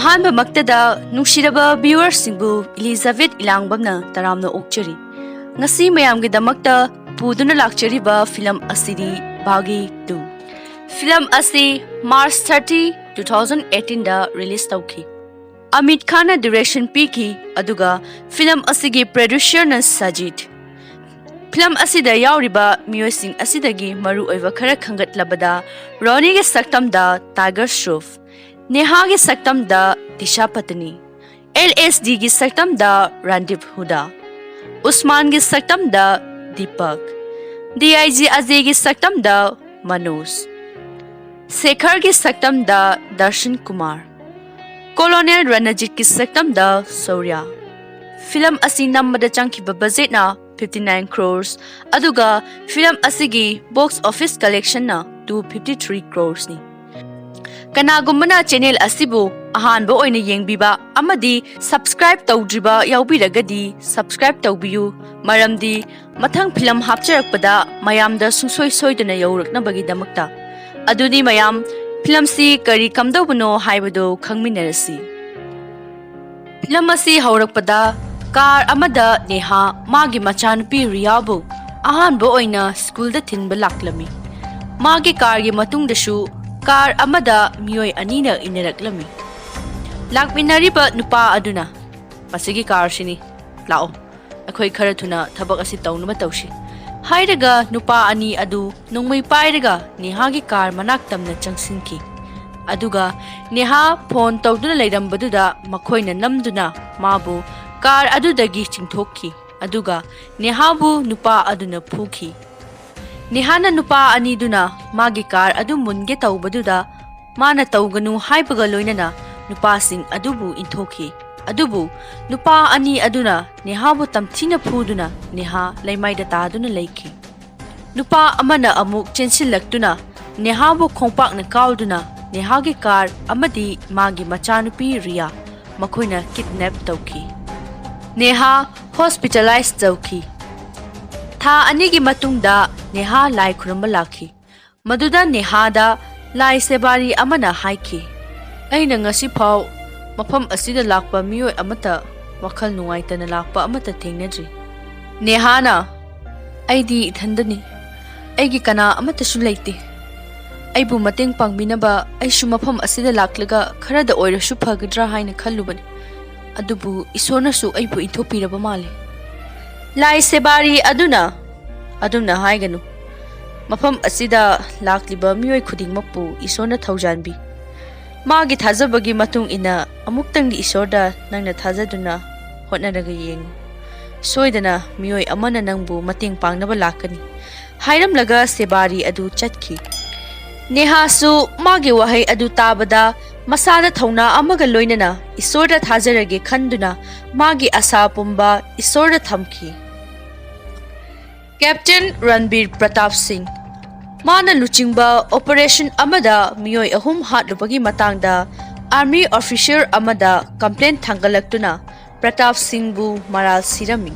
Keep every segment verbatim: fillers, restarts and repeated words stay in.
ꯑꯍꯥꯟꯕꯃꯛꯇꯗ ꯅꯨꯡꯁꯤꯔꯕ viewerꯁꯤꯡꯕꯨ ꯏꯂꯤꯖꯥꯕꯦꯠ ꯏꯂꯥꯡꯕꯝꯅ ꯇꯔꯥꯝꯅ ꯑꯣꯛꯆꯔꯤ꯫ ꯉꯁꯤ ꯃꯌꯥꯝꯒꯤꯗꯃꯛꯇ ꯄꯨꯗꯨꯅ ꯂꯥꯛꯆꯔꯤꯕ ꯐꯤꯂꯝ ꯑꯁꯤꯗꯤ ꯕꯥꯒꯤ ꯇꯨ꯫ ꯐꯤꯂꯝ ꯑꯁꯤ March thirty, two thousand eighteenꯗ release ꯇꯧꯈꯤ꯫ ꯑꯃꯤꯠ ꯈꯥꯟꯅ direction ꯄꯤꯈꯤ, ꯑꯗꯨꯒ ꯐꯤꯂꯝ ꯑꯁꯤꯒꯤ producerꯅ ꯁꯖꯤꯠ꯫ ꯐꯤꯂꯝ ꯑꯁꯤꯗ ꯌꯥꯎꯔꯤꯕ ꯃꯤꯑꯣꯏꯁꯤꯡ ꯑꯁꯤꯗꯒꯤ ꯃꯔꯨꯑꯣꯏꯕ ꯈꯔ ꯈꯟꯒꯠꯂꯕꯗ, ꯔꯣꯅꯤꯒꯤ ꯁꯛꯇꯝꯗ ꯇꯥꯏꯒꯔ ꯁ꯭ꯔꯣꯐ, ꯅꯦꯍꯥꯒꯤ ꯁꯛꯇꯝꯗ ꯗꯤꯁꯥ ꯄꯇꯅꯤ, ꯑꯦꯜ ꯑꯦꯁ ꯗꯤꯒꯤ ꯁꯛꯇꯝꯗ ꯔꯥꯟꯗꯤꯞ ꯍꯨꯗꯥ, ꯎꯁꯃꯥꯟꯒꯤ ꯁꯛꯇꯝꯗ ꯗꯤꯄꯛ, ꯗꯤ ꯑꯥꯏ ꯖꯤ ꯑꯖꯦꯒꯤ ꯁꯛꯇꯝꯗ ꯃꯅꯣꯖ, ꯁꯦꯈꯔꯒꯤ ꯁꯛꯇꯝꯗ ꯗꯔꯁꯟ ꯀꯨꯃꯥꯔ, ꯀꯣꯂꯣꯅꯦꯜ ꯔꯅꯖꯤꯠꯀꯤ ꯁꯛꯇꯝꯗ ꯁꯧꯔ꯭ꯌ꯫ ꯐꯤꯂꯝ ꯑꯁꯤ ꯅꯝꯕꯗ ꯆꯪꯈꯤꯕ budgetꯅ fifty nine crores, ꯑꯗꯨꯒ ꯐꯤꯂꯝ ꯑꯁꯤꯒꯤ box office collectionꯅ two fifty three croresꯅꯤ꯫ ꯀꯅꯥꯒꯨꯝꯕꯅ channel ꯑꯁꯤꯕꯨ ꯑꯍꯥꯟꯕ ꯑꯣꯏꯅ ꯌꯦꯡꯕꯤꯕ ꯑꯃꯗꯤ subscribe ꯇꯧꯗ꯭ꯔꯤꯕ ꯌꯥꯎꯕꯤꯔꯒꯗꯤ subscribe ꯇꯧꯕꯤꯌꯨ, ꯃꯔꯝꯗꯤ ꯃꯊꯪ ꯐꯤꯂꯝ ꯍꯥꯞꯆꯔꯛꯄꯗ ꯃꯌꯥꯝꯗ ꯁꯨꯡꯁꯣꯏ ꯁꯣꯏꯗꯅ ꯌꯧꯔꯛꯅꯕꯒꯤꯗꯃꯛꯇ꯫ ꯑꯗꯨꯗꯤ ꯃꯌꯥꯝ, ꯐꯤꯂꯝꯁꯤ ꯀꯔꯤ ꯀꯝꯗꯧꯕꯅꯣ ꯍꯥꯏꯕꯗꯨ ꯈꯪꯃꯤꯟꯅꯔꯁꯤ꯫ ꯐꯤꯂꯝ ꯑꯁꯤ ꯍꯧꯔꯛꯄꯗ car ꯑꯃꯗ ꯅꯦꯍꯥ ꯃꯥꯒꯤ ꯃꯆꯥꯅꯨꯄꯤ ꯔꯤꯌꯥꯕꯨ ꯑꯍꯥꯟꯕ ꯑꯣꯏꯅ schoolꯗ ꯊꯤꯟꯕ ꯂꯥꯛꯂꯝꯃꯤ꯫ ꯃꯥꯒꯤ carꯒꯤ ꯃꯇꯨꯡꯗꯁꯨ car ꯑꯃꯗ ꯃꯤꯑꯣꯏ ꯑꯅꯤꯅ ꯏꯟꯅꯔꯛꯂꯝꯃꯤ꯫ ꯂꯥꯛꯃꯤꯟꯅꯔꯤꯕ ꯅꯨꯄꯥ ꯑꯗꯨꯅ, "ꯃꯁꯤꯒꯤ carꯁꯤꯅꯤ, ꯂꯥꯛꯑꯣ, ꯑꯩꯈꯣꯏ ꯈꯔ ꯊꯨꯅ ꯊꯕꯛ ꯑꯁꯤ ꯇꯧꯅꯕ ꯇꯧꯁꯤ" ꯍꯥꯏꯔꯒ ꯅꯨꯄꯥ ꯑꯅꯤ ꯑꯗꯨ ꯅꯣꯡꯃꯩ ꯄꯥꯏꯔꯒ ꯅꯦꯍꯥꯒꯤ car ꯃꯅꯥꯛ ꯇꯝꯅ ꯆꯪꯁꯤꯟꯈꯤ꯫ ꯑꯗꯨꯒ ꯅꯦꯍꯥ phone ꯇꯧꯗꯨꯅ ꯂꯩꯔꯝꯕꯗꯨꯗ ꯃꯈꯣꯏꯅ ꯅꯝꯗꯨꯅ ꯃꯥꯕꯨ car ꯑꯗꯨꯗꯒꯤ ꯆꯤꯡꯊꯣꯛꯈꯤ꯫ ꯑꯗꯨꯒ ꯅꯦꯍꯥꯕꯨ ꯅꯨꯄꯥ ꯑꯗꯨꯅ ꯐꯨꯈꯤ꯫ ꯅꯦꯍꯥꯅ ꯅꯨꯄꯥ ꯑꯅꯤꯗꯨꯅ ꯃꯥꯒꯤ car ꯑꯗꯨ ꯃꯨꯟꯒꯦ ꯇꯧꯕꯗꯨꯗ ꯃꯥꯅ ꯇꯧꯒꯅꯨ ꯍꯥꯏꯕꯒ ꯂꯣꯏꯅꯅ ꯅꯨꯄꯥꯁꯤꯡ ꯑꯗꯨꯕꯨ ꯏꯟꯊꯣꯛꯈꯤ꯫ ꯑꯗꯨꯕꯨ ꯅꯨꯄꯥ ꯑꯅꯤ ꯑꯗꯨꯅ ꯅꯦꯍꯥꯕꯨ ꯇꯝꯊꯤꯅ ꯐꯨꯗꯨꯅ ꯅꯦꯍꯥ ꯂꯩꯃꯥꯏꯗ ꯇꯥꯗꯨꯅ ꯂꯩꯈꯤ꯫ ꯅꯨꯄꯥ ꯑꯃꯅ ꯑꯃꯨꯛ ꯆꯦꯟꯁꯤꯜꯂꯛꯇꯨꯅ ꯅꯦꯍꯥꯕꯨ ꯈꯣꯡꯄꯥꯛꯅ ꯀꯥꯎꯗꯨꯅ ꯅꯦꯍꯥꯒꯤ car ꯑꯃꯗꯤ ꯃꯥꯒꯤ ꯃꯆꯥꯅꯨꯄꯤ ꯔꯤꯌꯥ ꯃꯈꯣꯏꯅ kidnap ꯇꯧꯈꯤ꯫ ꯅꯦꯍꯥ hospitalize ꯇꯧꯈꯤ꯫ ꯊꯥ ꯑꯅꯤꯒꯤ ꯃꯇꯨꯡꯗ ꯅꯦꯍꯥ ꯂꯥꯏ ꯈꯨꯔꯨꯝꯕ ꯂꯥꯛꯈꯤ꯫ ꯃꯗꯨꯗ ꯅꯦꯍꯥꯗ ꯂꯥꯏ ꯁꯦꯕꯥꯔꯤ ꯑꯃꯅ ꯍꯥꯏꯈꯤ, "ꯑꯩꯅ ꯉꯁꯤꯐꯥꯎ ꯃꯐꯝ ꯑꯁꯤꯗ ꯂꯥꯛꯄ ꯃꯤꯑꯣꯏ ꯑꯃꯠꯇ ꯋꯥꯈꯜ ꯅꯨꯡꯉꯥꯏꯇꯅ ꯂꯥꯛꯄ ꯑꯃꯠꯇ ꯊꯦꯡꯅꯗ꯭ꯔꯤ꯫ ꯅꯦꯍꯥꯅ, "ꯑꯩꯗꯤ ꯏꯊꯟꯗꯅꯤ꯫ ꯑꯩꯒꯤ ꯀꯅꯥ ꯑꯃꯠꯇꯁꯨ ꯂꯩꯇꯦ꯫ ꯑꯩꯕꯨ ꯃꯇꯦꯡ ꯄꯥꯡꯕꯤꯅꯕ ꯑꯩꯁꯨ ꯃꯐꯝ ꯑꯁꯤꯗ ꯂꯥꯛꯂꯒ ꯈꯔꯗ ꯑꯣꯏꯔꯁꯨ ꯐꯒꯗ꯭ꯔꯥ ꯍꯥꯏꯅ ꯈꯜꯂꯨꯕꯅꯤ꯫ ꯑꯗꯨꯕꯨ ꯏꯁꯣꯔꯅꯁꯨ ꯑꯩꯕꯨ ꯏꯟꯊꯣꯛꯄꯤꯔꯕ ꯃꯥꯜꯂꯦ꯫" ꯂꯥꯏ ꯁꯦꯕꯥꯔꯤ ꯑꯗꯨꯅ, "ꯑꯗꯨꯝꯅ ꯍꯥꯏꯒꯅꯨ꯫ ꯃꯐꯝ ꯑꯁꯤꯗ ꯂꯥꯛꯂꯤꯕ ꯃꯤꯑꯣꯏ ꯈꯨꯗꯤꯡꯃꯛꯄꯨ ꯏꯁꯣꯔꯅ ꯊꯧꯖꯥꯟꯕꯤ꯫ ꯃꯥꯒꯤ ꯊꯥꯖꯕꯒꯤ ꯃꯇꯨꯡ ꯏꯟꯅ ꯑꯃꯨꯛꯇꯪꯗꯤ ꯏꯁꯣꯔꯗ ꯅꯪꯅ ꯊꯥꯖꯗꯨꯅ ꯍꯣꯠꯅꯔꯒ ꯌꯦꯡꯉꯨ꯫ ꯁꯣꯏꯗꯅ ꯃꯤꯑꯣꯏ ꯑꯃꯅ ꯅꯪꯕꯨ ꯃꯇꯦꯡ ꯄꯥꯡꯅꯕ ꯂꯥꯛꯀꯅꯤ," ꯍꯥꯏꯔꯝꯂꯒ ꯁꯦꯕꯥꯔꯤ ꯑꯗꯨ ꯆꯠꯈꯤ꯫ ꯅꯦꯍꯥꯁꯨ ꯃꯥꯒꯤ ꯋꯥꯍꯩ ꯑꯗꯨ ꯇꯥꯕꯗ ꯃꯁꯥꯗ ꯊꯧꯅꯥ ꯑꯃꯒ ꯂꯣꯏꯅꯅ ꯏꯁꯣꯔꯗ ꯊꯥꯖꯔꯒꯦ ꯈꯟꯗꯨꯅ ꯃꯥꯒꯤ ꯑꯁꯥ ꯄꯨꯝꯕ ꯏꯁꯣꯔꯗ ꯊꯝꯈꯤ꯫ ꯀꯦꯞꯇꯦꯟ ꯔꯟꯕꯤꯔ ꯄ꯭ꯔꯇꯥꯞ ꯁꯤꯡ꯫ ꯃꯥꯅ ꯂꯨꯆꯤꯡꯕ ꯑꯣꯄꯔꯦꯁꯟ ꯑꯃꯗ ꯃꯤꯑꯣꯏ ꯑꯍꯨꯝ ꯍꯥꯠꯂꯨꯕꯒꯤ ꯃꯇꯥꯡꯗ ꯑꯥꯔꯃꯤ ꯑꯣꯐꯤꯁꯔ ꯑꯃꯗ ꯀꯝꯄ꯭ꯂꯦꯟ ꯊꯥꯡꯒꯠꯂꯛꯇꯨꯅ ꯄ꯭ꯔꯇꯥꯞ ꯁꯤꯡꯕꯨ ꯃꯔꯥꯜ ꯁꯤꯔꯝꯃꯤ꯫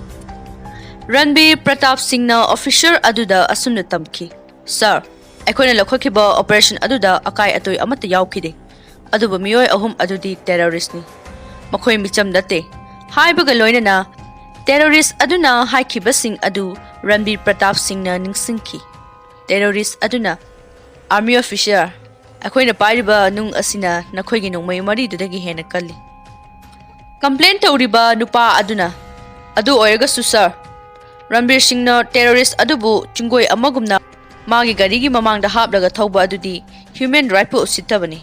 ꯔꯟꯕꯤꯔ ꯄ꯭ꯔꯇꯥꯞ ꯁꯤꯡꯅ ꯑꯣꯐꯤꯁꯔ ꯑꯗꯨꯗ ꯑꯁꯨꯝꯅ ꯇꯝꯈꯤ, "ꯁꯥꯔ, ꯑꯩꯈꯣꯏꯅ ꯂꯧꯈꯠꯈꯤꯕ ꯑꯣꯄꯔꯦꯁꯟ ꯑꯗꯨꯗ ꯑꯀꯥꯏ ꯑꯇꯣꯏ ꯑꯃꯠꯇ ꯌꯥꯎꯈꯤꯗꯦ꯫ ꯑꯗꯨꯕꯨ ꯃꯤꯑꯣꯏ ꯑꯍꯨꯝ ꯑꯗꯨꯗꯤ ꯇꯦꯔꯣꯔꯤꯁ꯭ꯠꯅꯤ꯫ ꯃꯈꯣꯏ ꯃꯤꯆꯝ ꯅꯠꯇꯦ" ꯍꯥꯏꯕꯒ ꯂꯣꯏꯅꯅ ꯇꯦꯔꯣꯔꯤꯁ꯭ꯠ ꯑꯗꯨꯅ ꯍꯥꯏꯈꯤꯕꯁꯤꯡ ꯑꯗꯨ ꯔꯟꯕꯤꯔ ꯄ꯭ꯔꯇꯥꯞ ꯁꯤꯡꯅ ꯅꯤꯡꯁꯤꯡꯈꯤ꯫ ꯇꯦꯔꯣꯔꯤꯁ꯭ꯠ ꯑꯗꯨꯅ, "ꯑꯥꯔꯃꯤ ꯑꯣꯐꯤꯁꯔ, ꯑꯩꯈꯣꯏꯅ ꯄꯥꯏꯔꯤꯕ ꯅꯨꯡ ꯑꯁꯤꯅ ꯅꯈꯣꯏꯒꯤ ꯅꯣꯡꯃꯩ ꯃꯔꯤꯗꯨꯗꯒꯤ ꯍꯦꯟꯅ ꯀꯜꯂꯤ꯫" ꯀꯝꯄ꯭ꯂꯦꯟ ꯇꯧꯔꯤꯕ ꯅꯨꯄꯥ ꯑꯗꯨꯅ, "ꯑꯗꯨ ꯑꯣꯏꯔꯒꯁꯨ ꯁꯥꯔ, ꯔꯟꯕꯤꯔ ꯁꯤꯡꯅ ꯇꯦꯔꯣꯔꯤꯁ꯭ꯠ ꯑꯗꯨꯕꯨ ꯆꯤꯡꯒꯣꯏ ꯑꯃꯒꯨꯝꯅ ꯃꯥꯒꯤ ꯒꯥꯔꯤꯒꯤ ꯃꯃꯥꯡꯗ ꯍꯥꯞꯂꯒ ꯊꯧꯕ ꯑꯗꯨꯗꯤ ꯍ꯭ꯌꯨꯃꯦꯟ ꯔꯥꯏꯠꯄꯨ ꯎꯁꯤꯠꯇꯕꯅꯤ꯫"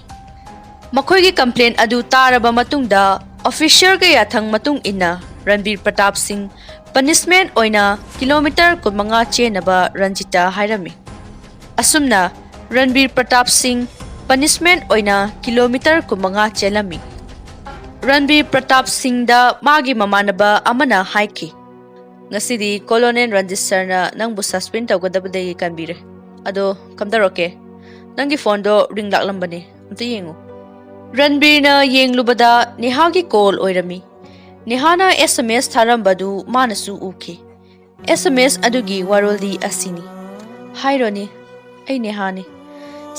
ꯃꯈꯣꯏꯒꯤ ꯀꯝꯄ꯭ꯂꯦꯟ ꯑꯗꯨ ꯇꯥꯔꯕ ꯃꯇꯨꯡꯗ ꯑꯣꯐꯤꯁꯔꯒ ꯌꯥꯊꯪ ꯃꯇꯨꯡ ꯏꯟꯅ ꯔꯟꯕꯤꯔ ꯄ꯭ꯔꯇꯥꯞ ꯁꯤꯡ ꯄꯅꯤꯁꯃꯦꯟꯠ ꯑꯣꯏꯅ ꯀꯤꯂꯣꯃꯤꯇꯔ ꯀꯨꯟꯃꯉꯥ ꯆꯦꯟꯅꯕ ꯔꯟꯖꯤꯇꯥ ꯍꯥꯏꯔꯝꯃꯤ꯫ ꯑꯁꯨꯝꯅ ꯔꯟꯕꯤꯔ ꯄ꯭ꯔꯇꯥꯞ ꯁꯤꯡ ꯄꯅꯤꯁꯃꯦꯟꯠ ꯑꯣꯏꯅ ꯀꯤꯂꯣꯃꯤꯇꯔ ꯀꯨꯟꯃꯉꯥ ꯆꯦꯜꯂꯝꯃꯤ꯫ ꯔꯟꯕꯤꯔ ꯄ꯭ꯔꯇꯥꯞ ꯁꯤꯡꯗ ꯃꯥꯒꯤ ꯃꯃꯥꯟꯅꯕ ꯑꯃꯅ ꯍꯥꯏꯈꯤ, "ꯉꯁꯤꯗꯤ ꯀꯣꯂꯣꯅꯦꯜ ꯔꯟꯖꯤꯠ ꯁꯔꯅ ꯅꯪꯕꯨ ꯁꯁꯄꯦꯟ ꯇꯧꯒꯗꯕꯗꯒꯤ ꯀꯟꯕꯤꯔꯦ꯫ ꯑꯗꯣ ꯀꯝꯗꯧꯔꯛꯀꯦ? ꯅꯪꯒꯤ ꯐꯣꯟꯗꯣ ꯔꯤꯡ ꯂꯥꯛꯂꯝꯕꯅꯦ, ꯑꯝꯇ ꯌꯦꯡꯉꯨ꯫" ꯔꯟꯕꯤꯔꯅ ꯌꯦꯡꯂꯨꯕꯗ ꯅꯦꯍꯥꯒꯤ ꯀꯣꯜ ꯑꯣꯏꯔꯝꯃꯤ꯫ ꯅꯦꯍꯥꯅ ꯑꯦꯁ ꯑꯦꯝ ꯑꯦꯁ ꯊꯥꯔꯝꯕꯗꯨ ꯃꯥꯅꯁꯨ ꯎꯈꯤ꯫ ꯑꯦꯁ ꯑꯦꯝ ꯑꯦꯁ ꯑꯗꯨꯒꯤ ꯋꯥꯔꯣꯜꯗꯤ ꯑꯁꯤꯅꯤ, "ꯍꯥꯏ ꯔꯣꯅꯤ, ꯑꯩ ꯅꯦꯍꯥꯅꯤ꯫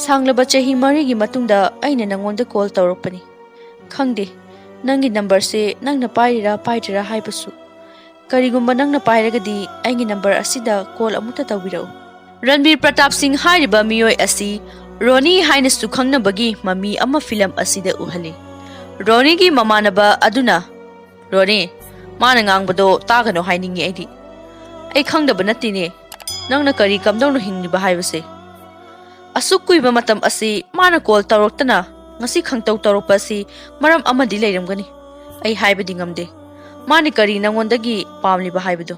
ꯁꯥꯡꯂꯕ ꯆꯍꯤ ꯃꯔꯤꯒꯤ ꯃꯇꯨꯡꯗ ꯑꯩꯅ ꯅꯪꯉꯣꯟꯗ ꯀꯣꯜ ꯇꯧꯔꯛꯄꯅꯤ꯫ ꯈꯪꯗꯦ, ꯅꯪꯒꯤ ꯅꯝꯕꯔꯁꯦ ꯅꯪꯅ ꯄꯥꯏꯔꯤꯔꯥ ꯄꯥꯏꯗ꯭ꯔꯤꯔꯥ ꯍꯥꯏꯕꯁꯨ꯫ ꯀꯔꯤꯒꯨꯝꯕ ꯅꯪꯅ ꯄꯥꯏꯔꯒꯗꯤ ꯑꯩꯒꯤ ꯅꯝꯕꯔ ꯑꯁꯤꯗ ꯀꯣꯜ ꯑꯃꯨꯛꯇ ꯇꯧꯕꯤꯔꯛꯎ꯫ ꯔꯟꯕꯤꯔ ꯄ꯭ꯔꯇꯥꯞ ꯁꯤꯡ ꯍꯥꯏꯔꯤꯕ ꯃꯤꯑꯣꯏ ꯑꯁꯤ ꯔꯣꯅꯤ ꯍꯥꯏꯅꯁꯨ ꯈꯪꯅꯕꯒꯤ ꯃꯃꯤ ꯑꯃ ꯐꯤꯂꯝ ꯑꯁꯤꯗ ꯎꯍꯜꯂꯤ꯫ ꯔꯣꯅꯤꯒꯤ ꯃꯃꯥꯟꯅꯕ ꯑꯗꯨꯅ, "ꯔꯣꯅꯤ, ꯃꯥꯅ ꯉꯥꯡꯕꯗꯣ ꯇꯥꯒꯅꯨ ꯍꯥꯏꯅꯤꯡꯉꯤ ꯑꯩꯗꯤ꯫ ꯑꯩ ꯈꯪꯗꯕ ꯅꯠꯇꯦꯅꯦ, ꯅꯪꯅ ꯀꯔꯤ ꯀꯝꯗꯧꯅ ꯍꯤꯡꯂꯤꯕ ꯍꯥꯏꯕꯁꯦ꯫ ꯑꯁꯨꯛ ꯀꯨꯏꯕ ꯃꯇꯝ ꯑꯁꯤ ꯃꯥꯅ ꯀꯣꯜ ꯇꯧꯔꯛꯇꯅ ꯉꯁꯤ ꯈꯪꯇꯧ ꯇꯧꯔꯛꯄ ꯑꯁꯤ ꯃꯔꯝ ꯑꯃꯗꯤ ꯂꯩꯔꯝꯒꯅꯤ꯫ ꯑꯩ ꯍꯥꯏꯕꯗꯤ ꯉꯝꯗꯦ꯫ ꯃꯥꯅ ꯀꯔꯤ ꯅꯪꯉꯣꯟꯗꯒꯤ ꯄꯥꯝꯂꯤꯕ ꯍꯥꯏꯕꯗꯨ?"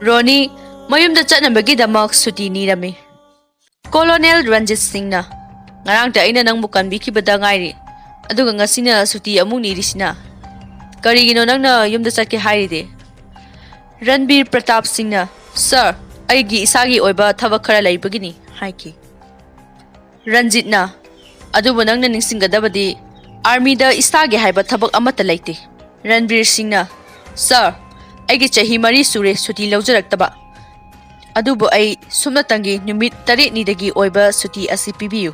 ꯔꯣꯅꯤ ꯃꯌꯨꯝꯗ ꯆꯠꯅꯕꯒꯤꯗꯃꯛ ꯁꯨꯇꯤ ꯅꯤꯔꯝꯃꯤ꯫ ꯀꯣꯂꯣꯅꯦꯜ ꯔꯟꯖꯤꯠ ꯁꯤꯡꯅ, "ꯉꯔꯥꯡꯇ ꯑꯩꯅ ꯅꯪꯕꯨ ꯀꯟꯕꯤꯈꯤꯕꯗ ꯉꯥꯏꯔꯤ, ꯑꯗꯨꯒ ꯉꯁꯤꯅ ꯁꯨꯇꯤ ꯑꯃꯨꯛ ꯅꯤꯔꯤꯁꯤꯅ? ꯀꯔꯤꯒꯤꯅꯣ ꯅꯪꯅ ꯌꯨꯝꯗ ꯆꯠꯀꯦ ꯍꯥꯏꯔꯤꯗꯤ?" ꯔꯟꯕꯤꯔ ꯄ꯭ꯔꯇꯥꯞ ꯁꯤꯡꯅ, "ꯁꯥꯔ, ꯑꯩꯒꯤ ꯏꯁꯥꯒꯤ ꯑꯣꯏꯕ ꯊꯕꯛ ꯈꯔ ꯂꯩꯕꯒꯤꯅꯤ" ꯍꯥꯏꯈꯤ꯫ ꯔꯟꯖꯤꯠꯅ, "ꯑꯗꯨꯕꯨ ꯅꯪꯅ ꯅꯤꯡꯁꯤꯡꯒꯗꯕꯗꯤ ꯑꯥꯔꯃꯤꯗ ꯏꯁꯥꯒꯤ ꯍꯥꯏꯕ ꯊꯕꯛ ꯑꯃꯠꯇ ꯂꯩꯇꯦ"꯫ ꯔꯟꯕꯤꯔ ꯁꯤꯡꯅ, "ꯁꯥꯔ, ꯑꯩꯒꯤ ꯆꯍꯤ ꯃꯔꯤ ꯁꯨꯔꯦ ꯁꯨꯇꯤ ꯂꯧꯖꯔꯛꯇꯕ, ꯑꯗꯨꯕꯨ ꯑꯩ ꯁꯨꯞꯅꯇꯪꯒꯤ ꯅꯨꯃꯤꯠ ꯇꯔꯦꯠꯅꯤꯗꯒꯤ ꯑꯣꯏꯕ ꯁꯨꯇꯤ ꯑꯁꯤ ꯄꯤꯕꯤꯌꯨ"꯫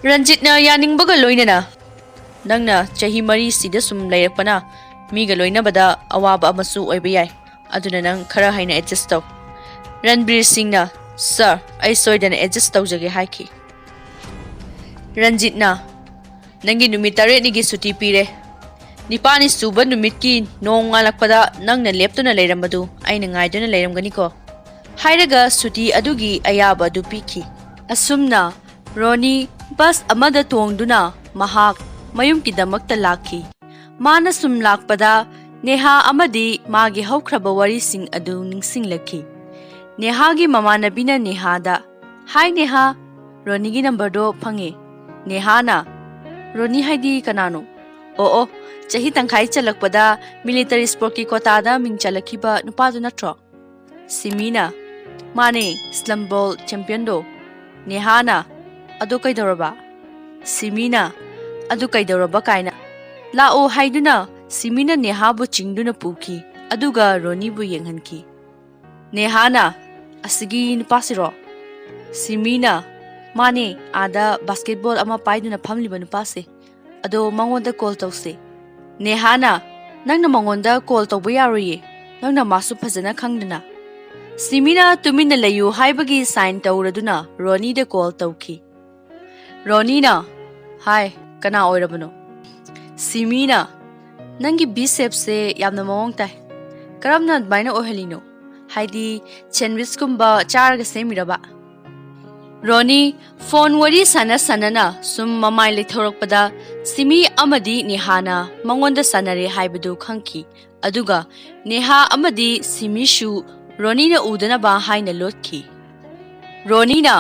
ꯔꯟꯖꯤꯠꯅ ꯌꯥꯅꯤꯡꯕꯒ ꯂꯣꯏꯅꯅ, "ꯅꯪꯅ ꯆꯍꯤ ꯃꯔꯤꯁꯤꯗ ꯁꯨꯝ ꯂꯩꯔꯛꯄꯅ ꯃꯤꯒ ꯂꯣꯏꯅꯕꯗ ꯑꯋꯥꯕ ꯑꯃꯁꯨ ꯑꯣꯏꯕ ꯌꯥꯏ, ꯑꯗꯨꯅ ꯅꯪ ꯈꯔ ꯍꯩꯅ ꯑꯦꯗꯖꯁ ꯇꯧ"꯫ ꯔꯟꯕꯤꯔ ꯁꯤꯡꯅ, "ꯁꯥꯔ, ꯑꯩ ꯁꯣꯏꯗꯅ ꯑꯦꯗꯖꯁ ꯇꯧꯖꯒꯦ" ꯍꯥꯏꯈꯤ꯫ ꯔꯟꯖꯤꯠꯅ, "ꯅꯪꯒꯤ ꯅꯨꯃꯤꯠ ꯇꯔꯦꯠꯅꯤꯒꯤ ꯁꯨꯇꯤ ꯄꯤꯔꯦ꯫ ꯅꯤꯄꯥꯜꯅꯤ ꯁꯨꯕ ꯅꯨꯃꯤꯠꯀꯤ ꯅꯣꯡ ꯉꯥꯜꯂꯛꯄꯗ ꯅꯪꯅ ꯂꯦꯞꯇꯨꯅ ꯂꯩꯔꯝꯕꯗꯨ ꯑꯩꯅ ꯉꯥꯏꯗꯨꯅ ꯂꯩꯔꯝꯒꯅꯤꯀꯣ"꯫ ꯍꯥꯏꯔꯒ ꯁꯨꯇꯤ ꯑꯗꯨꯒꯤ ꯑꯌꯥꯕ ꯑꯗꯨ ꯄꯤꯈꯤ꯫ ꯑꯁꯨꯝꯅ ꯔꯣꯅꯤ ꯕꯁ ꯑꯃꯗ ꯇꯣꯡꯗꯨꯅ ꯃꯍꯥꯛ ꯃꯌꯨꯝꯒꯤꯗꯃꯛꯇ ꯂꯥꯛꯈꯤ꯫ ꯃꯥꯅ ꯁꯨꯝ ꯂꯥꯛꯄꯗ ꯅꯦꯍꯥ ꯑꯃꯗꯤ ꯃꯥꯒꯤ ꯍꯧꯈ꯭ꯔꯕ ꯋꯥꯔꯤꯁꯤꯡ ꯑꯗꯨ ꯅꯤꯡꯁꯤꯡꯂꯛꯈꯤ꯫ ꯅꯦꯍꯥꯒꯤ ꯃꯃꯥꯟꯅꯕꯤꯅ ꯅꯦꯍꯥꯗ, "ꯍꯥꯏ ꯅꯦꯍꯥ, ꯔꯣꯅꯤꯒꯤ ꯅꯝꯕꯔꯗꯣ ꯐꯪꯉꯦ"꯫ ꯅꯦꯍꯥꯅ, "ꯔꯣꯅꯤ ꯍꯥꯏꯗꯤ ꯀꯅꯥꯅꯣ?" "ꯑꯣ ꯑꯣ, ꯆꯍꯤ ꯇꯪꯈꯥꯏ ꯆꯜꯂꯛꯄꯗ ꯃꯤꯂꯤꯇꯔꯤ ꯁ꯭ꯄꯣꯔꯠꯀꯤ ꯀꯣꯇꯥꯗ ꯃꯤꯡ ꯆꯜꯂꯛꯈꯤꯕ ꯅꯨꯄꯥꯗꯨ ꯅꯠꯇ꯭ꯔꯣ?" ꯁꯤꯃꯤꯅ, "ꯃꯥꯅꯦ, ꯁ꯭ꯂꯝ ꯕꯣꯜ ꯆꯦꯝꯄꯤꯌꯟꯗꯣ"꯫ ꯅꯦꯍꯥꯅ, "ꯑꯗꯣ ꯀꯩꯗꯧꯔꯕ?" ꯁꯤꯃꯤꯅ, "ꯑꯗꯨ ꯀꯩꯗꯧꯔꯕ ꯀꯥꯏꯅ?" ꯂꯥꯛꯑꯣ ꯍꯥꯏꯗꯨꯅ ꯁꯤꯃꯤꯅ ꯅꯦꯍꯥꯕꯨ ꯆꯤꯡꯗꯨꯅ ꯄꯨꯈꯤ, ꯑꯗꯨꯒ ꯔꯣꯅꯤꯕꯨ ꯌꯦꯡꯍꯟꯈꯤ꯫ ꯅꯦꯍꯥꯅ, "ꯑꯁꯤꯒꯤ ꯅꯨꯄꯥꯁꯤꯔꯣ?" ꯁꯤꯃꯤꯅ, "ꯃꯥꯅꯦ, ꯑꯥꯗ ꯕꯥꯁꯀꯦꯠꯕꯣꯜ ꯑꯃ ꯄꯥꯏꯗꯨꯅ ꯐꯝꯂꯤꯕ ꯅꯨꯄꯥꯁꯦ"꯫ ꯑꯗꯣ ꯃꯉꯣꯟꯗ ꯀꯣꯜ ꯇꯧꯁꯤ꯫ ꯅꯦꯍꯥꯅ, "ꯅꯪꯅ ꯃꯉꯣꯟꯗ ꯀꯣꯜ ꯇꯧꯕ ꯌꯥꯔꯣꯏꯌꯦ, ꯅꯪꯅ ꯃꯥꯁꯨ ꯐꯖꯅ ꯈꯪꯗꯅ꯫" ꯁꯤꯃꯤꯅ ꯇꯨꯃꯤꯟꯅ ꯂꯩꯌꯨ ꯍꯥꯏꯕꯒꯤ ꯁꯥꯏꯟ ꯇꯧꯔꯗꯨꯅ ꯔꯣꯅꯤꯗ ꯀꯣꯜ ꯇꯧꯈꯤ꯫ ꯔꯣꯅꯤꯅ, "ꯍꯥꯏ, ꯀꯅꯥ ꯑꯣꯏꯔꯕꯅꯣ?" ꯁꯤꯃꯤꯅ, "ꯅꯪꯒꯤ ꯕꯤꯁꯦꯞꯁꯦ ꯌꯥꯝꯅ ꯃꯑꯣꯡ ꯇꯥꯏ꯫ ꯀꯔꯝꯅ ꯑꯗꯨꯃꯥꯏꯅ ꯑꯣꯏꯍꯜꯂꯤꯅꯣ? ꯍꯥꯏꯗꯤ ꯁꯦꯟꯋꯤꯁꯀꯨꯝꯕ ꯆꯥꯔꯒ ꯁꯦꯝꯃꯤꯔꯕ?" ꯔꯣꯅꯤ ꯐꯣꯟ ꯋꯥꯔꯤ ꯁꯥꯟꯅ ꯁꯥꯟꯅꯅ ꯁꯨꯝ ꯃꯃꯥꯏ ꯂꯩꯊꯧꯔꯛꯄꯗ ꯁꯤꯃꯤ ꯑꯃꯗꯤ ꯅꯦꯍꯥꯅ ꯃꯉꯣꯟꯗ ꯁꯥꯟꯅꯔꯦ ꯍꯥꯏꯕꯗꯨ ꯈꯪꯈꯤ꯫ ꯑꯗꯨꯒ ꯅꯦꯍꯥ ꯑꯃꯗꯤ ꯁꯤꯃꯤꯁꯨ ꯔꯣꯅꯤꯅ ꯎꯗꯅꯕ ꯍꯥꯏꯅ ꯂꯣꯠꯈꯤ꯫ ꯔꯣꯅꯤꯅ,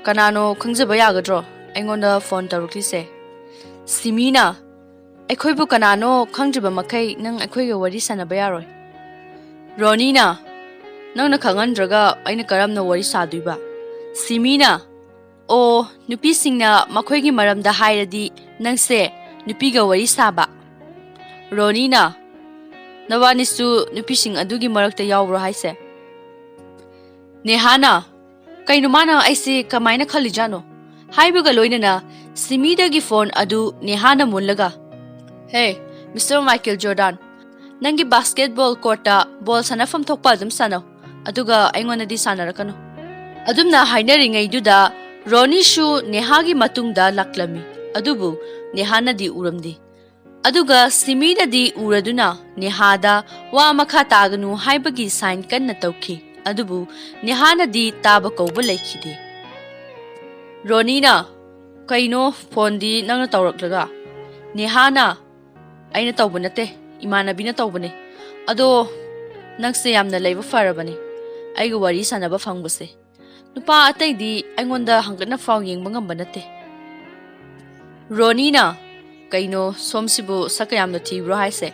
"ꯀꯅꯥꯅꯣ ꯈꯪꯖꯕ ꯌꯥꯒꯗ꯭ꯔꯣ ꯑꯩꯉꯣꯟꯗ ꯐꯣꯟ ꯇꯧꯔꯛꯂꯤꯁꯦ?" ꯁꯤꯃꯤꯅ, "ꯑꯩꯈꯣꯏꯕꯨ ꯀꯅꯥꯅꯣ ꯈꯪꯗ꯭ꯔꯤꯕ ꯃꯈꯩ ꯅꯪ ꯑꯩꯈꯣꯏꯒ ꯋꯥꯔꯤ ꯁꯥꯟꯅꯕ ꯌꯥꯔꯣꯏ꯫" ꯔꯣꯅꯤꯅ, "ꯅꯪꯅ ꯈꯪꯍꯟꯗ꯭ꯔꯒ ꯑꯩꯅ ꯀꯔꯝꯅ ꯋꯥꯔꯤ ꯁꯥꯗꯣꯏꯕ?" ꯁꯤꯃꯤꯅ, "ꯑꯣ, ꯅꯨꯄꯤꯁꯤꯡꯅ ꯃꯈꯣꯏꯒꯤ ꯃꯔꯝꯗ ꯍꯥꯏꯔꯗꯤ ꯅꯪꯁꯦ ꯅꯨꯄꯤꯒ ꯋꯥꯔꯤ ꯁꯥꯕ꯫" ꯔꯣꯅꯤꯅ, "ꯅꯕꯥꯅꯤꯁꯨ ꯅꯨꯄꯤꯁꯤꯡ ꯑꯗꯨꯒꯤ ꯃꯔꯛꯇ ꯌꯥꯎꯕ꯭ꯔꯣ ꯍꯥꯏꯁꯦ?" ꯅꯦꯍꯥꯅ, "ꯀꯩꯅꯣ, ꯃꯥꯅ ꯑꯩꯁꯦ ꯀꯃꯥꯏꯅ ꯈꯜꯂꯤꯖꯥꯠꯅꯣ?" ꯍꯥꯏꯕꯒ ꯂꯣꯏꯅꯅ ꯁꯤꯃꯤꯗꯒꯤ ꯐꯣꯟ ꯑꯗꯨ ꯅꯦꯍꯥꯅ ꯃꯨꯜꯂꯒ, "ꯍꯦ, ꯃꯤꯁꯇꯔ ꯃꯥꯏꯀꯦꯜ ꯖꯣꯔꯗꯥꯟ, ꯅꯪꯒꯤ ꯕꯥꯁꯀꯦꯠꯕꯣꯜ ꯀꯣꯔꯠꯇ ꯕꯣꯜ ꯁꯥꯟꯅꯐꯝ ꯊꯣꯛꯄ ꯑꯗꯨꯝ ꯁꯥꯟꯅꯧ, ꯑꯗꯨꯒ ꯑꯩꯉꯣꯟꯗꯗꯤ ꯁꯥꯟꯅꯔꯛꯀꯅꯨ꯫" ꯑꯗꯨꯝꯅ ꯍꯥꯏꯅꯔꯤꯉꯩꯗꯨꯗ ꯔꯣꯅꯤꯁꯨ ꯅꯦꯍꯥꯒꯤ ꯃꯇꯨꯡꯗ ꯂꯥꯛꯂꯝꯃꯤ, ꯑꯗꯨꯕꯨ ꯅꯦꯍꯥꯅꯗꯤ ꯎꯔꯝꯗꯦ꯫ ꯑꯗꯨꯒ ꯁꯤꯃꯤꯅꯗꯤ ꯎꯔꯗꯨꯅ ꯅꯦꯍꯥꯗ ꯋꯥ ꯃꯈꯥ ꯇꯥꯒꯅꯨ ꯍꯥꯏꯕꯒꯤ ꯁꯥꯏꯟ ꯀꯟꯅ ꯇꯧꯈꯤ, ꯑꯗꯨꯕꯨ ꯅꯦꯍꯥꯅꯗꯤ ꯇꯥꯕ ꯀꯧꯕ ꯂꯩꯈꯤꯗꯦ꯫ ꯔꯣꯅꯤꯅ, "ꯀꯩꯅꯣ, ꯐꯣꯟꯗꯤ ꯅꯪꯅ ꯇꯧꯔꯛꯂꯒ?" ꯅꯦꯍꯥꯅ, "ꯑꯩꯅ ꯇꯧꯕ ꯅꯠꯇꯦ, ꯏꯃꯥꯟꯅꯕꯤꯅ ꯇꯧꯕꯅꯦ꯫ ꯑꯗꯣ ꯅꯪꯁꯦ ꯌꯥꯝꯅ ꯂꯩꯕ ꯐꯔꯕꯅꯦ, ꯑꯩꯒ ꯋꯥꯔꯤ ꯁꯥꯟꯅꯕ ꯐꯪꯕꯁꯦ꯫ ꯅꯨꯄꯥ ꯑꯇꯩꯗꯤ ꯑꯩꯉꯣꯟꯗ ꯍꯪꯒꯠꯅ ꯐꯥꯎ ꯌꯦꯡꯕ ꯉꯝꯕ ꯅꯠꯇꯦ꯫" ꯔꯣꯅꯤꯅ, "ꯀꯩꯅꯣ, ꯁꯣꯝꯁꯤꯕꯨ ꯁꯛꯀ ꯌꯥꯝꯅ ꯊꯤꯕ꯭ꯔꯣ ꯍꯥꯏꯁꯦ?"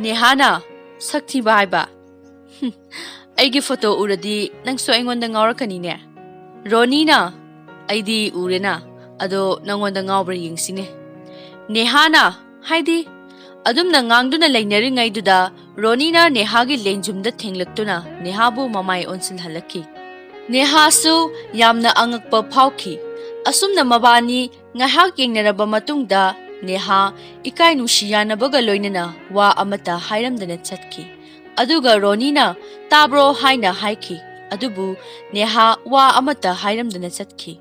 ꯅꯦꯍꯥꯅ, "ꯁꯛ ꯊꯤꯕ ꯍꯥꯏꯕ? ꯍꯨꯝ, ꯑꯩꯒꯤ ꯐꯣꯇꯣ ꯎꯔꯗꯤ ꯅꯪꯁꯨ ꯑꯩꯉꯣꯟꯗ ꯉꯥꯎꯔꯛꯀꯅꯤꯅꯦ꯫" ꯔꯣꯅꯤꯅ, "ꯑꯩꯗꯤ ꯎꯔꯦꯅ, ꯑꯗꯣ ꯅꯪꯉꯣꯟꯗ ꯉꯥꯎꯕ꯭ꯔꯥ ꯌꯦꯡꯁꯤꯅꯦ꯫" ꯅꯦꯍꯥꯅ, "ꯍꯥꯏꯗꯤ?" ꯑꯗꯨꯝꯅ ꯉꯥꯡꯗꯨꯅ ꯂꯩꯅꯔꯤꯉꯩꯗꯨꯗ ꯔꯣꯅꯤꯅ ꯅꯦꯍꯥꯒꯤ ꯂꯦꯡꯖꯨꯝꯗ ꯊꯦꯡꯂꯛꯇꯨꯅ ꯅꯦꯍꯥꯕꯨ ꯃꯃꯥꯏ ꯑꯣꯟꯁꯤꯜꯍꯜꯂꯛꯈꯤ꯫ ꯅꯦꯍꯥꯁꯨ ꯌꯥꯝꯅ ꯑꯉꯛꯄ ꯐꯥꯎꯈꯤ꯫ ꯑꯁꯨꯝꯅ ꯃꯕꯥꯅꯤ ꯉꯥꯏꯍꯥꯛ ꯌꯦꯡꯅꯔꯕ ꯃꯇꯨꯡꯗ ꯅꯦꯍꯥ ꯏꯀꯥꯏ ꯅꯨꯡꯁꯤ ꯌꯥꯅꯕꯒ ꯂꯣꯏꯅꯅ ꯋꯥ ꯑꯃꯠꯇ ꯍꯥꯏꯔꯝꯗꯅ ꯆꯠꯈꯤ꯫ ꯑꯗꯨꯒ ꯔꯣꯅꯤꯅ "ꯇꯥꯕ꯭ꯔꯣ?" ꯍꯥꯏꯅ ꯍꯥꯏꯈꯤ꯫ ꯑꯗꯨꯕꯨ ꯅꯦꯍꯥ ꯋꯥ ꯑꯃꯠꯇ ꯍꯥꯏꯔꯝꯗꯅ ꯆꯠꯈꯤ꯫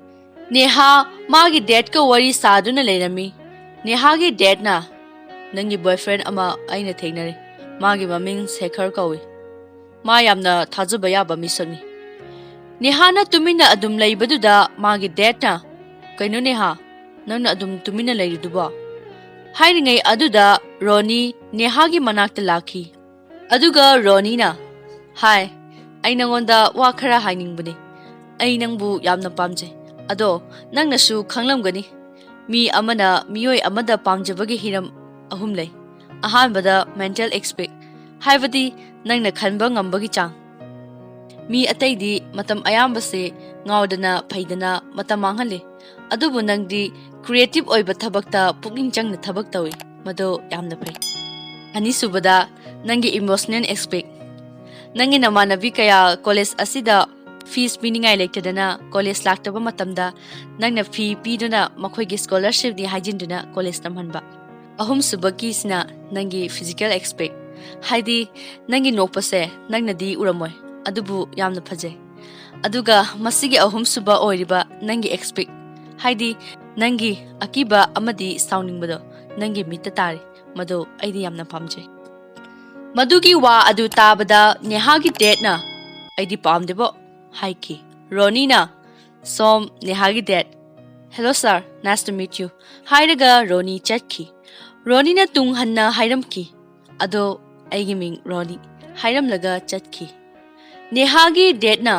ꯅꯦꯍꯥ ꯃꯥꯒꯤ ꯗꯦꯠꯀ ꯋꯥꯔꯤ ꯁꯥꯗꯨꯅ ꯂꯩꯔꯝꯃꯤ꯫ ꯅꯦꯍꯥꯒꯤ ꯗꯦꯠꯅ "ꯅꯪꯒꯤ ꯕꯣꯏꯐ꯭ꯔꯦꯟ ꯑꯃ ꯑꯩꯅ ꯊꯦꯡꯅꯔꯦ꯫ ꯃꯥꯒꯤ ꯃꯃꯤꯡ ꯁꯦꯈꯔ ꯀꯧꯏ꯫ ꯃꯥ ꯌꯥꯝꯅ ꯊꯥꯖꯕ ꯌꯥꯕ ꯃꯤꯁꯛꯅꯤ꯫" ꯅꯦꯍꯥꯅ ꯇꯨꯃꯤꯟꯅ ꯑꯗꯨꯝ ꯂꯩꯕꯗꯨꯗ ꯃꯥꯒꯤ ꯗꯦꯠꯅ "ꯀꯩꯅꯣ ꯅꯦꯍꯥ, ꯅꯪꯅ ꯑꯗꯨꯝ ꯇꯨꯃꯤꯟꯅ ꯂꯩꯔꯤꯗꯨꯕꯣ?" ꯍꯥꯏꯔꯤꯉꯩ ꯑꯗꯨꯗ ꯔꯣꯅꯤ ꯅꯦꯍꯥꯒꯤ ꯃꯅꯥꯛꯇ ꯂꯥꯛꯈꯤ꯫ ꯑꯗꯨꯒ ꯔꯣꯅꯤꯅ, "ꯍꯥꯏ, ꯑꯩ ꯅꯉꯣꯟꯗ ꯋꯥ ꯈꯔ ꯍꯥꯏꯅꯤꯡꯕꯅꯤ꯫ ꯑꯩ ꯅꯪꯕꯨ ꯌꯥꯝꯅ ꯄꯥꯝꯖꯩ꯫ ꯑꯗꯣ ꯅꯪꯅꯁꯨ ꯈꯪꯂꯝꯒꯅꯤ, ꯃꯤ ꯑꯃꯅ ꯃꯤꯑꯣꯏ ꯑꯃꯗ ꯄꯥꯝꯖꯕꯒꯤ ꯍꯤꯔꯝ ꯑꯍꯨꯝ ꯂꯩ꯫ ꯑꯍꯥꯟꯕꯗ ꯃꯦꯟꯇꯦꯜ ꯑꯦꯁꯄꯦꯛ, ꯍꯥꯏꯕꯗꯤ ꯅꯪꯅ ꯈꯟꯕ ꯉꯝꯕꯒꯤ ꯆꯥꯡ꯫ ꯃꯤ ꯑꯇꯩꯗꯤ ꯃꯇꯝ ꯑꯌꯥꯝꯕꯁꯦ ꯉꯥꯎꯗꯅ ꯐꯩꯗꯅ ꯃꯇꯝ ꯃꯥꯡꯍꯜꯂꯤ꯫ ꯑꯗꯨꯕꯨ ꯅꯪꯗꯤ ꯀ꯭ꯔꯤꯌꯦꯇꯤꯚ ꯑꯣꯏꯕ ꯊꯕꯛꯇ ꯄꯨꯛꯅꯤꯡ ꯆꯪꯅ ꯊꯕꯛ ꯇꯧꯏ꯫ ꯃꯗꯨ ꯌꯥꯝꯅ ꯐꯩ꯫" ꯑꯅꯤꯁꯨꯕꯗ, ꯅꯪꯒꯤ ꯏꯃꯣꯁꯅꯦꯜ ꯑꯦꯁꯄꯦꯛ꯫ ꯅꯪꯒꯤ ꯅꯃꯥꯟꯅꯕꯤ ꯀꯌꯥ ꯀꯣꯂꯦꯖ ꯑꯁꯤꯗ ꯐꯤꯁ ꯄꯤꯅꯤꯡꯉꯥꯏ ꯂꯩꯇꯗꯅ ꯀꯣꯂꯦꯖ ꯂꯥꯛꯇꯕ ꯃꯇꯝꯗ ꯅꯪꯅ ꯐꯤ ꯄꯤꯗꯨꯅ ꯃꯈꯣꯏꯒꯤ ꯁ꯭ꯀꯣꯂꯔꯁꯤꯞꯅꯤ ꯍꯥꯏꯖꯤꯟꯗꯨꯅ ꯀꯣꯂꯦꯖ ꯇꯝꯍꯟꯕ꯫ ꯑꯍꯨꯝꯁꯨꯕꯒꯤꯁꯤꯅ ꯅꯪꯒꯤ ꯐꯤꯖꯤꯀꯦꯜ ꯑꯦꯁꯄꯦꯛ, ꯍꯥꯏꯗꯤ ꯅꯪꯒꯤ ꯅꯣꯛꯄꯁꯦ ꯅꯪꯅꯗꯤ ꯎꯔꯝꯃꯣꯏ, ꯑꯗꯨꯕꯨ ꯌꯥꯝꯅ ꯐꯖꯩ꯫ ꯑꯗꯨꯒ ꯃꯁꯤꯒꯤ ꯑꯍꯨꯝꯁꯨꯕ ꯑꯣꯏꯔꯤꯕ ꯅꯪꯒꯤ ꯑꯦꯁꯄꯦꯛ, ꯍꯥꯏꯗꯤ ꯅꯪꯒꯤ ꯑꯀꯤꯕ ꯑꯃꯗꯤ ꯁꯥꯎꯅꯤꯡꯕꯗꯣ ꯅꯪꯒꯤ ꯃꯤꯠꯇ ꯇꯥꯔꯤ꯫ ꯃꯗꯨ ꯑꯩꯗꯤ ꯌꯥꯝꯅ ꯄꯥꯝꯖꯩ꯫ ꯃꯗꯨꯒꯤ ꯋꯥ ꯑꯗꯨ ꯇꯥꯕꯗ ꯅꯦꯍꯥꯒꯤ ꯗꯦꯠꯅ, "ꯑꯩꯗꯤ ꯄꯥꯝꯗꯦꯕꯣ," ꯍꯥꯏꯈꯤ꯫ ꯔꯣꯅꯤꯅ, "ꯁꯣꯝ ꯅꯦꯍꯥꯒꯤ date. Hello sir, nice to meet you," ꯍꯥꯏꯔꯒ ꯔꯣꯅꯤ ꯆꯠꯈꯤ꯫ ꯔꯣꯅꯤꯅ ꯇꯨꯡ ꯍꯟꯅ ꯍꯥꯏꯔꯝꯈꯤ, "ꯑꯗꯣ ꯑꯩꯒꯤ ꯃꯤꯡ ꯔꯣꯅꯤ," ꯍꯥꯏꯔꯝꯂꯒ ꯆꯠꯈꯤ꯫ ꯅꯦꯍꯥꯒꯤ ꯗꯦꯠꯅ,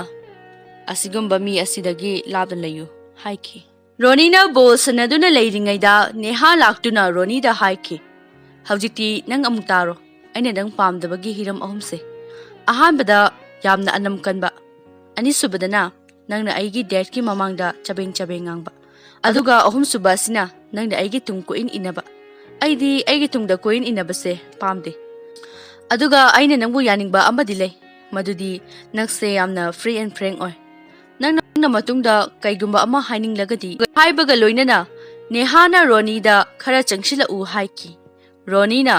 "ꯑꯁꯤꯒꯨꯝꯕ ꯃꯤ ꯑꯁꯤꯗꯒꯤ ꯂꯥꯞꯅ ꯂꯩꯌꯨ," ꯍꯥꯏꯈꯤ꯫ ꯔꯣꯅꯤꯅ ꯕꯣꯜ ꯁꯥꯟꯅꯗꯨꯅ ꯂꯩꯔꯤꯉꯩꯗ ꯅꯦꯍꯥ ꯂꯥꯛꯇꯨꯅ ꯔꯣꯅꯤꯗ ꯍꯥꯏꯈꯤ, "ꯍꯧꯖꯤꯛꯇꯤ ꯅꯪ ꯑꯃꯨꯛ ꯇꯥꯔꯣ, ꯑꯩꯅ ꯅꯪ ꯄꯥꯝꯗꯕꯒꯤ ꯍꯤꯔꯝ ꯑꯍꯨꯝꯁꯦ꯫ ꯑꯍꯥꯟꯕꯗ, ꯌꯥꯝꯅ ꯑꯅꯝ ꯀꯟꯕ꯫ ꯑꯅꯤꯁꯨꯕꯗꯅ, ꯅꯪꯅ ꯑꯩꯒꯤ ꯗꯦꯠꯀꯤ ꯃꯃꯥꯡꯗ ꯆꯕꯦꯡ ꯆꯕꯦꯡ ꯉꯥꯡꯕ꯫ ꯑꯗꯨꯒ ꯑꯍꯨꯝꯁꯨꯕ ꯑꯁꯤꯅ ꯅꯪꯅ ꯑꯩꯒꯤ ꯇꯨꯡ ꯀꯣꯏꯏꯟ ꯏꯟꯅꯕ꯫ ꯑꯩꯗꯤ ꯑꯩꯒꯤ ꯇꯨꯡꯗ ꯀꯣꯏꯏꯟ ꯏꯟꯅꯕꯁꯦ ꯄꯥꯝꯗꯦ꯫ ꯑꯗꯨꯒ ꯑꯩꯅ ꯅꯪꯕꯨ ꯌꯥꯅꯤꯡꯕ ꯑꯃꯗꯤ ꯂꯩ, ꯃꯗꯨꯗꯤ ꯅꯪꯁꯦ ꯌꯥꯝꯅ free and frank ꯑꯣꯏ꯫ ꯅꯪꯅ ꯃꯇꯨꯡꯗ ꯀꯩꯒꯨꯝꯕ ꯑꯃ ꯍꯥꯏꯅꯤꯡꯂꯒꯗꯤ ꯍꯥꯏꯕꯒ ꯂꯣꯏꯅꯅ ꯅꯦꯍꯥꯅ ꯔꯣꯅꯤꯗ ꯈꯔ ꯆꯪꯁꯤꯜꯂꯛꯎ ꯍꯥꯏꯈꯤ꯫ ꯔꯣꯅꯤꯅ,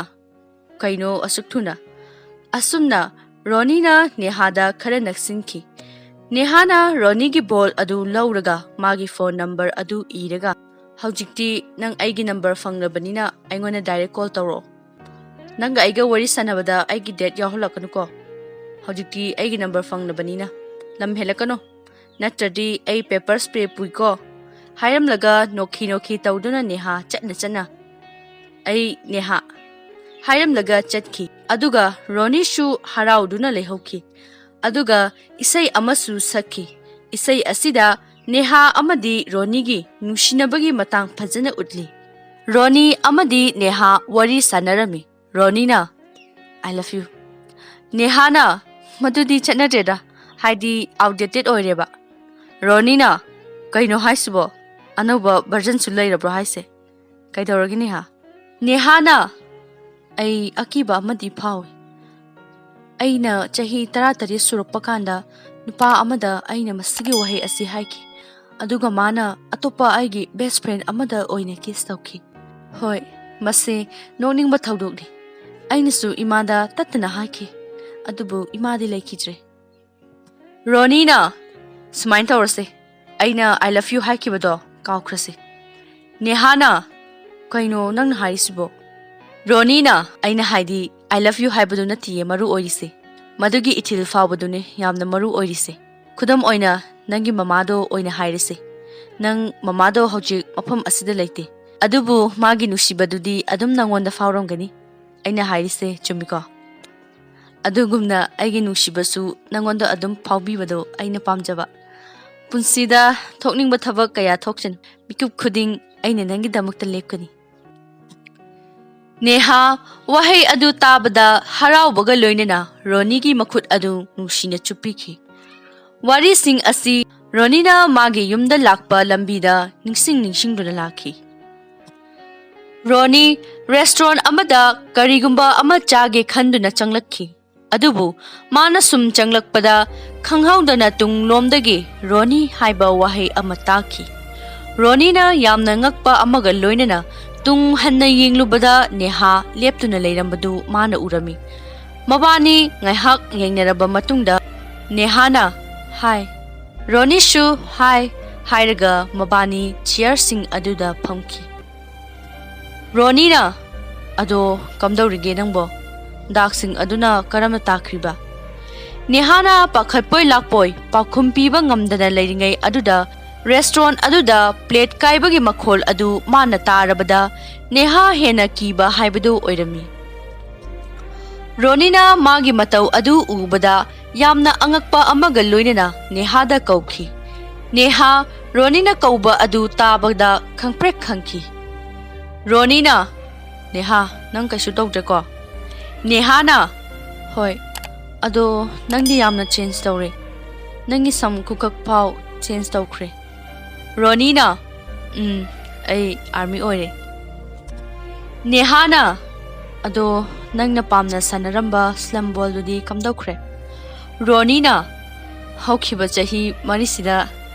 "ꯀꯩꯅꯣ ꯑꯁꯨꯛ ꯊꯨꯅ?" ꯑꯁꯨꯝꯅ ꯔꯣꯅꯤꯅ ꯅꯦꯍꯥꯗ ꯈꯔ ꯅꯛꯁꯤꯟꯈꯤ꯫ ꯅꯦꯍꯥꯅ ꯔꯣꯅꯤꯒꯤ ꯕꯣꯜ ꯑꯗꯨ ꯂꯧꯔꯒ ꯃꯥꯒꯤ ꯐꯣꯟ ꯅꯝꯕꯔ ꯑꯗꯨ ꯏꯔꯒ, "ꯍꯧꯖꯤꯛꯇꯤ ꯅꯪ ꯑꯩꯒꯤ ꯅꯝꯕꯔ ꯐꯪꯂꯕꯅꯤꯅ ꯑꯩꯉꯣꯟꯗ ꯗꯥꯏꯔꯦꯛ ꯀꯣꯜ ꯇꯧꯔꯛꯑꯣ꯫ ꯅꯪꯒ ꯑꯩꯒ ꯋꯥꯔꯤ ꯁꯥꯟꯅꯕꯗ ꯑꯩꯒꯤ ꯗꯦꯠ ꯌꯥꯎꯍꯜꯂꯛꯀꯅꯨꯀꯣ꯫ ꯍꯧꯖꯤꯛꯇꯤ ꯑꯩꯒꯤ ꯅꯝꯕꯔ ꯐꯪꯂꯕꯅꯤꯅ ꯂꯝ ꯍꯦꯜꯂꯛꯀꯅꯨ, ꯅꯠꯇ꯭ꯔꯗꯤ ꯑꯩ ꯄꯦꯄꯔ ꯁ꯭ꯄ꯭ꯔꯦ ꯄꯨꯏꯀꯣ," ꯍꯥꯏꯔꯝꯂꯒ ꯅꯣꯛꯈꯤ ꯅꯣꯛꯈꯤ ꯇꯧꯗꯨꯅ ꯅꯦꯍꯥ ꯆꯠꯅ ꯆꯠꯅ, "ꯑꯩ ꯅꯦꯍꯥ" ꯍꯥꯏꯔꯝꯂꯒ ꯆꯠꯈꯤ꯫ ꯑꯗꯨꯒ ꯔꯣꯅꯤꯁꯨ ꯍꯔꯥꯎꯗꯨꯅ ꯂꯩꯍꯧꯈꯤ꯫ ꯑꯗꯨꯒ ꯏꯁꯩ ꯑꯃꯁꯨ ꯁꯛꯈꯤ꯫ ꯏꯁꯩ ꯑꯁꯤꯗ ꯅꯦꯍꯥ ꯑꯃꯗꯤ ꯔꯣꯅꯤꯒꯤ ꯅꯨꯡꯁꯤꯅꯕꯒꯤ ꯃꯇꯥꯡ ꯐꯖꯅ ꯎꯠꯂꯤ꯫ ꯔꯣꯅꯤ ꯑꯃꯗꯤ ꯅꯦꯍꯥ ꯋꯥꯔꯤ ꯁꯥꯟꯅꯔꯝꯃꯤ꯫ ꯔꯣꯅꯤꯅ, "I love you." ꯅꯦꯍꯥꯅ, "ꯃꯗꯨꯗꯤ ꯆꯠꯅꯗ꯭ꯔꯦꯗ, ꯍꯥꯏꯗꯤ ꯑꯥꯎꯠꯗꯦꯇꯦꯠ ꯑꯣꯏꯔꯦꯕ꯫" ꯔꯣꯅꯤꯅ, "ꯀꯩꯅꯣ ꯍꯥꯏꯁꯤꯕꯣ? ꯑꯅꯧꯕ ꯚꯔꯖꯟꯁꯨ ꯂꯩꯔꯕ꯭ꯔꯣ ꯍꯥꯏꯁꯦ? ꯀꯩꯗꯧꯔꯒꯦ ꯅꯦꯍꯥ?" ꯅꯦꯍꯥꯅ, "ꯑꯩ ꯑꯀꯤꯕ ꯑꯃꯗꯤ ꯐꯥꯎꯏ꯫ ꯑꯩꯅ ꯆꯍꯤ ꯇꯔꯥꯇꯔꯦꯠ ꯁꯨꯔꯛꯄ ꯀꯥꯟꯗ ꯅꯨꯄꯥ ꯑꯃꯗ ꯑꯩꯅ ꯃꯁꯤꯒꯤ ꯋꯥꯍꯩ ꯑꯁꯤ ꯍꯥꯏꯈꯤ, ꯑꯗꯨꯒ ꯃꯥꯅ ꯑꯇꯣꯞꯄ ꯑꯩꯒꯤ ꯕꯦꯁ ꯐ꯭ꯔꯦꯟ ꯑꯃꯗ ꯑꯣꯏꯅ ꯀꯤꯁ ꯇꯧꯈꯤ꯫ ꯍꯣꯏ, ꯃꯁꯤ ꯅꯣꯛꯅꯤꯡꯕ ꯊꯧꯗꯣꯛꯅꯤ꯫ ꯑꯩꯅꯁꯨ ꯏꯃꯥꯗ ꯇꯠꯇꯅ ꯍꯥꯏꯈꯤ, ꯑꯗꯨꯕꯨ ꯏꯃꯥꯗꯤ ꯂꯩꯈꯤꯗ꯭ꯔꯦ꯫" ꯔꯣꯅꯤꯅ, "ꯁꯨꯃꯥꯏꯅ ꯇꯧꯔꯁꯦ, ꯑꯩꯅ I love you ꯍꯥꯏꯈꯤꯕꯗꯣ ꯀꯥꯎꯈ꯭ꯔꯁꯦ꯫" ꯅꯦꯍꯥꯅ, "ꯀꯩꯅꯣ ꯅꯪꯅ ꯍꯥꯏꯔꯤꯁꯤꯕꯣ?" ꯔꯣꯅꯤꯅ, "ꯑꯩꯅ ꯍꯥꯏꯗꯤ I love you ꯍꯥꯏꯕꯗꯨ ꯅꯠꯇꯤꯌꯦ ꯃꯔꯨ ꯑꯣꯏꯔꯤꯁꯦ, ꯃꯗꯨꯒꯤ ꯏꯊꯤꯜ ꯐꯥꯎꯕꯗꯨꯅꯦ ꯌꯥꯝꯅ ꯃꯔꯨ ꯑꯣꯏꯔꯤꯁꯦ꯫ ꯈꯨꯗꯝ ꯑꯣꯏꯅ ꯅꯪꯒꯤ ꯃꯃꯥꯗꯣ ꯑꯣꯏꯅ ꯍꯥꯏꯔꯁꯦ꯫ ꯅꯪ ꯃꯃꯥꯗꯣ ꯍꯧꯖꯤꯛ ꯃꯐꯝ ꯑꯁꯤꯗ ꯂꯩꯇꯦ, ꯑꯗꯨꯕꯨ ꯃꯥꯒꯤ ꯅꯨꯡꯁꯤꯕꯗꯨꯗꯤ ꯑꯗꯨꯝ ꯅꯪꯉꯣꯟꯗ ꯐꯥꯎꯔꯝꯒꯅꯤ꯫ ꯑꯩꯅ ꯍꯥꯏꯔꯤꯁꯦ ꯆꯨꯝꯃꯤꯀꯣ? ꯑꯗꯨꯒꯨꯝꯅ ꯑꯩꯒꯤ ꯅꯨꯡꯁꯤꯕꯁꯨ ꯅꯪꯉꯣꯟꯗ ꯑꯗꯨꯝ ꯐꯥꯎꯕꯤꯕꯗꯣ ꯑꯩꯅ ꯄꯥꯝꯖꯕ꯫ ꯄꯨꯟꯁꯤꯗ ꯊꯣꯛꯅꯤꯡꯕ ꯊꯕꯛ ꯀꯌꯥ ꯊꯣꯛꯁꯅꯨ, ꯃꯤꯀꯨꯞ ꯈꯨꯗꯤꯡ ꯑꯩꯅ ꯅꯪꯒꯤꯗꯃꯛꯇ ꯂꯦꯞꯀꯅꯤ꯫" ꯅꯦꯍꯥ ꯋꯥꯍꯩ ꯑꯗꯨ ꯇꯥꯕꯗ ꯍꯔꯥꯎꯕꯒ ꯂꯣꯏꯅꯅ ꯔꯣꯅꯤꯒꯤ ꯃꯈꯨꯠ ꯑꯗꯨ ꯅꯨꯡꯁꯤꯅ ꯆꯨꯞꯄꯤꯈꯤ꯫ ꯋꯥꯔꯤꯁꯤꯡ ꯑꯁꯤ ꯔꯣꯅꯤꯅ ꯃꯥꯒꯤ ꯌꯨꯝꯗ ꯂꯥꯛꯄ ꯂꯝꯕꯤꯗ ꯅꯤꯡꯁꯤꯡ ꯅꯤꯡꯁꯤꯡꯗꯨꯅ ꯂꯥꯛꯈꯤ꯫ ꯔꯣꯅꯤ ꯔꯦꯁꯇꯨꯔꯦꯟ ꯑꯃꯗ ꯀꯔꯤꯒꯨꯝꯕ ꯑꯃ ꯆꯥꯒꯦ ꯈꯟꯗꯨꯅ ꯆꯪꯂꯛꯈꯤ꯫ ꯑꯗꯨꯕꯨ ꯃꯥꯅ ꯁꯨꯝ ꯆꯪꯂꯛꯄꯗ ꯈꯪꯍꯧꯗꯅ ꯇꯨꯡꯂꯣꯝꯗꯒꯤ ꯔꯣꯅꯤ ꯍꯥꯏꯕ ꯋꯥꯍꯩ ꯑꯃ ꯇꯥꯈꯤ꯫ ꯔꯣꯅꯤꯅ ꯌꯥꯝꯅ ꯉꯛꯄ ꯑꯃꯒ ꯂꯣꯏꯅꯅ ꯇꯨꯡ ꯍꯟꯅ ꯌꯦꯡꯂꯨꯕꯗ ꯅꯦꯍꯥ ꯂꯦꯞꯇꯨꯅ ꯂꯩꯔꯝꯕꯗꯨ ꯃꯥꯅ ꯎꯔꯝꯃꯤ꯫ ꯃꯕꯥꯅꯤ ꯉꯥꯏꯍꯥꯛ ꯌꯦꯡꯅꯔꯕ ꯃꯇꯨꯡꯗ ꯅꯦꯍꯥꯅ "ꯍꯥꯏ"꯫ ꯔꯣꯅꯤꯁꯨ "ꯍꯥꯏ" ꯍꯥꯏꯔꯒ ꯃꯕꯥꯅꯤ ꯆꯤꯌꯔꯁꯤꯡ ꯑꯗꯨꯗ ꯐꯝꯈꯤ꯫ ꯔꯣꯅꯤꯅ, "ꯑꯗꯣ ꯀꯝꯗꯧꯔꯤꯒꯦ ꯅꯪꯕꯣ? ꯗꯥꯛꯁꯤꯡ ꯑꯗꯨꯅ ꯀꯔꯝꯅ ꯇꯥꯈ꯭ꯔꯤꯕ?" ꯅꯦꯍꯥꯅ ꯄꯥꯈꯠꯄꯣꯏ ꯂꯥꯛꯄꯣꯏ ꯄꯥꯎꯈꯨꯝ ꯄꯤꯕ ꯉꯝꯗꯅ ꯂꯩꯔꯤꯉꯩ ꯑꯗꯨꯗ ꯔꯦꯁꯇ꯭ꯔꯣꯟ ꯑꯗꯨꯗ ꯄ꯭ꯂꯦꯠ ꯀꯥꯏꯕꯒꯤ ꯃꯈꯣꯜ ꯑꯗꯨ ꯃꯥꯅ ꯇꯥꯔꯕꯗ ꯅꯦꯍꯥ ꯍꯦꯟꯅ ꯀꯤꯕ ꯍꯥꯏꯕꯗꯨ ꯑꯣꯏꯔꯝꯃꯤ꯫ ꯔꯣꯅꯤꯅ ꯃꯥꯒꯤ ꯃꯇꯧ ꯑꯗꯨ ꯎꯕꯗ ꯌꯥꯝꯅ ꯑꯉꯛꯄ ꯑꯃꯒ ꯂꯣꯏꯅꯅ ꯅꯦꯍꯥꯗ ꯀꯧꯈꯤ꯫ ꯅꯦꯍꯥ ꯔꯣꯅꯤꯅ ꯀꯧꯕ ꯑꯗꯨ ꯇꯥꯕꯗ ꯈꯪꯄ꯭ꯔꯦꯛ ꯈꯪꯈꯤ꯫ ꯔꯣꯅꯤꯅ, "ꯅꯦꯍꯥ, ꯅꯪ ꯀꯩꯁꯨ ꯇꯧꯗ꯭ꯔꯦꯀꯣ?" ꯅꯦꯍꯥꯅ, "ꯍꯣꯏ, ꯑꯗꯣ ꯅꯪꯗꯤ ꯌꯥꯝꯅ ꯆꯦꯟꯖ ꯇꯧꯔꯦ꯫ ꯅꯪꯒꯤ ꯁꯝ ꯈꯨꯀꯛ ꯐꯥꯎ ꯆꯦꯟꯖ ꯇꯧꯈ꯭ꯔꯦ꯫" ꯔꯣꯅꯤꯅ, "ꯎꯝ, ꯑꯩ ꯑꯥꯔꯃꯤ ꯑꯣꯏꯔꯦ꯫" ꯅꯦꯍꯥꯅ, "ꯑꯗꯣ ꯅꯪꯅ ꯄꯥꯝꯅ ꯁꯥꯟꯅꯔꯝꯕ ꯁ꯭ꯂꯝ ꯕꯣꯜꯗꯨꯗꯤ ꯀꯝꯗꯧꯈ꯭ꯔꯦ?" ꯔꯣꯅꯤꯅ, "ꯍꯧꯈꯤꯕ ꯆꯍꯤ ꯃꯔꯤꯁꯤꯗ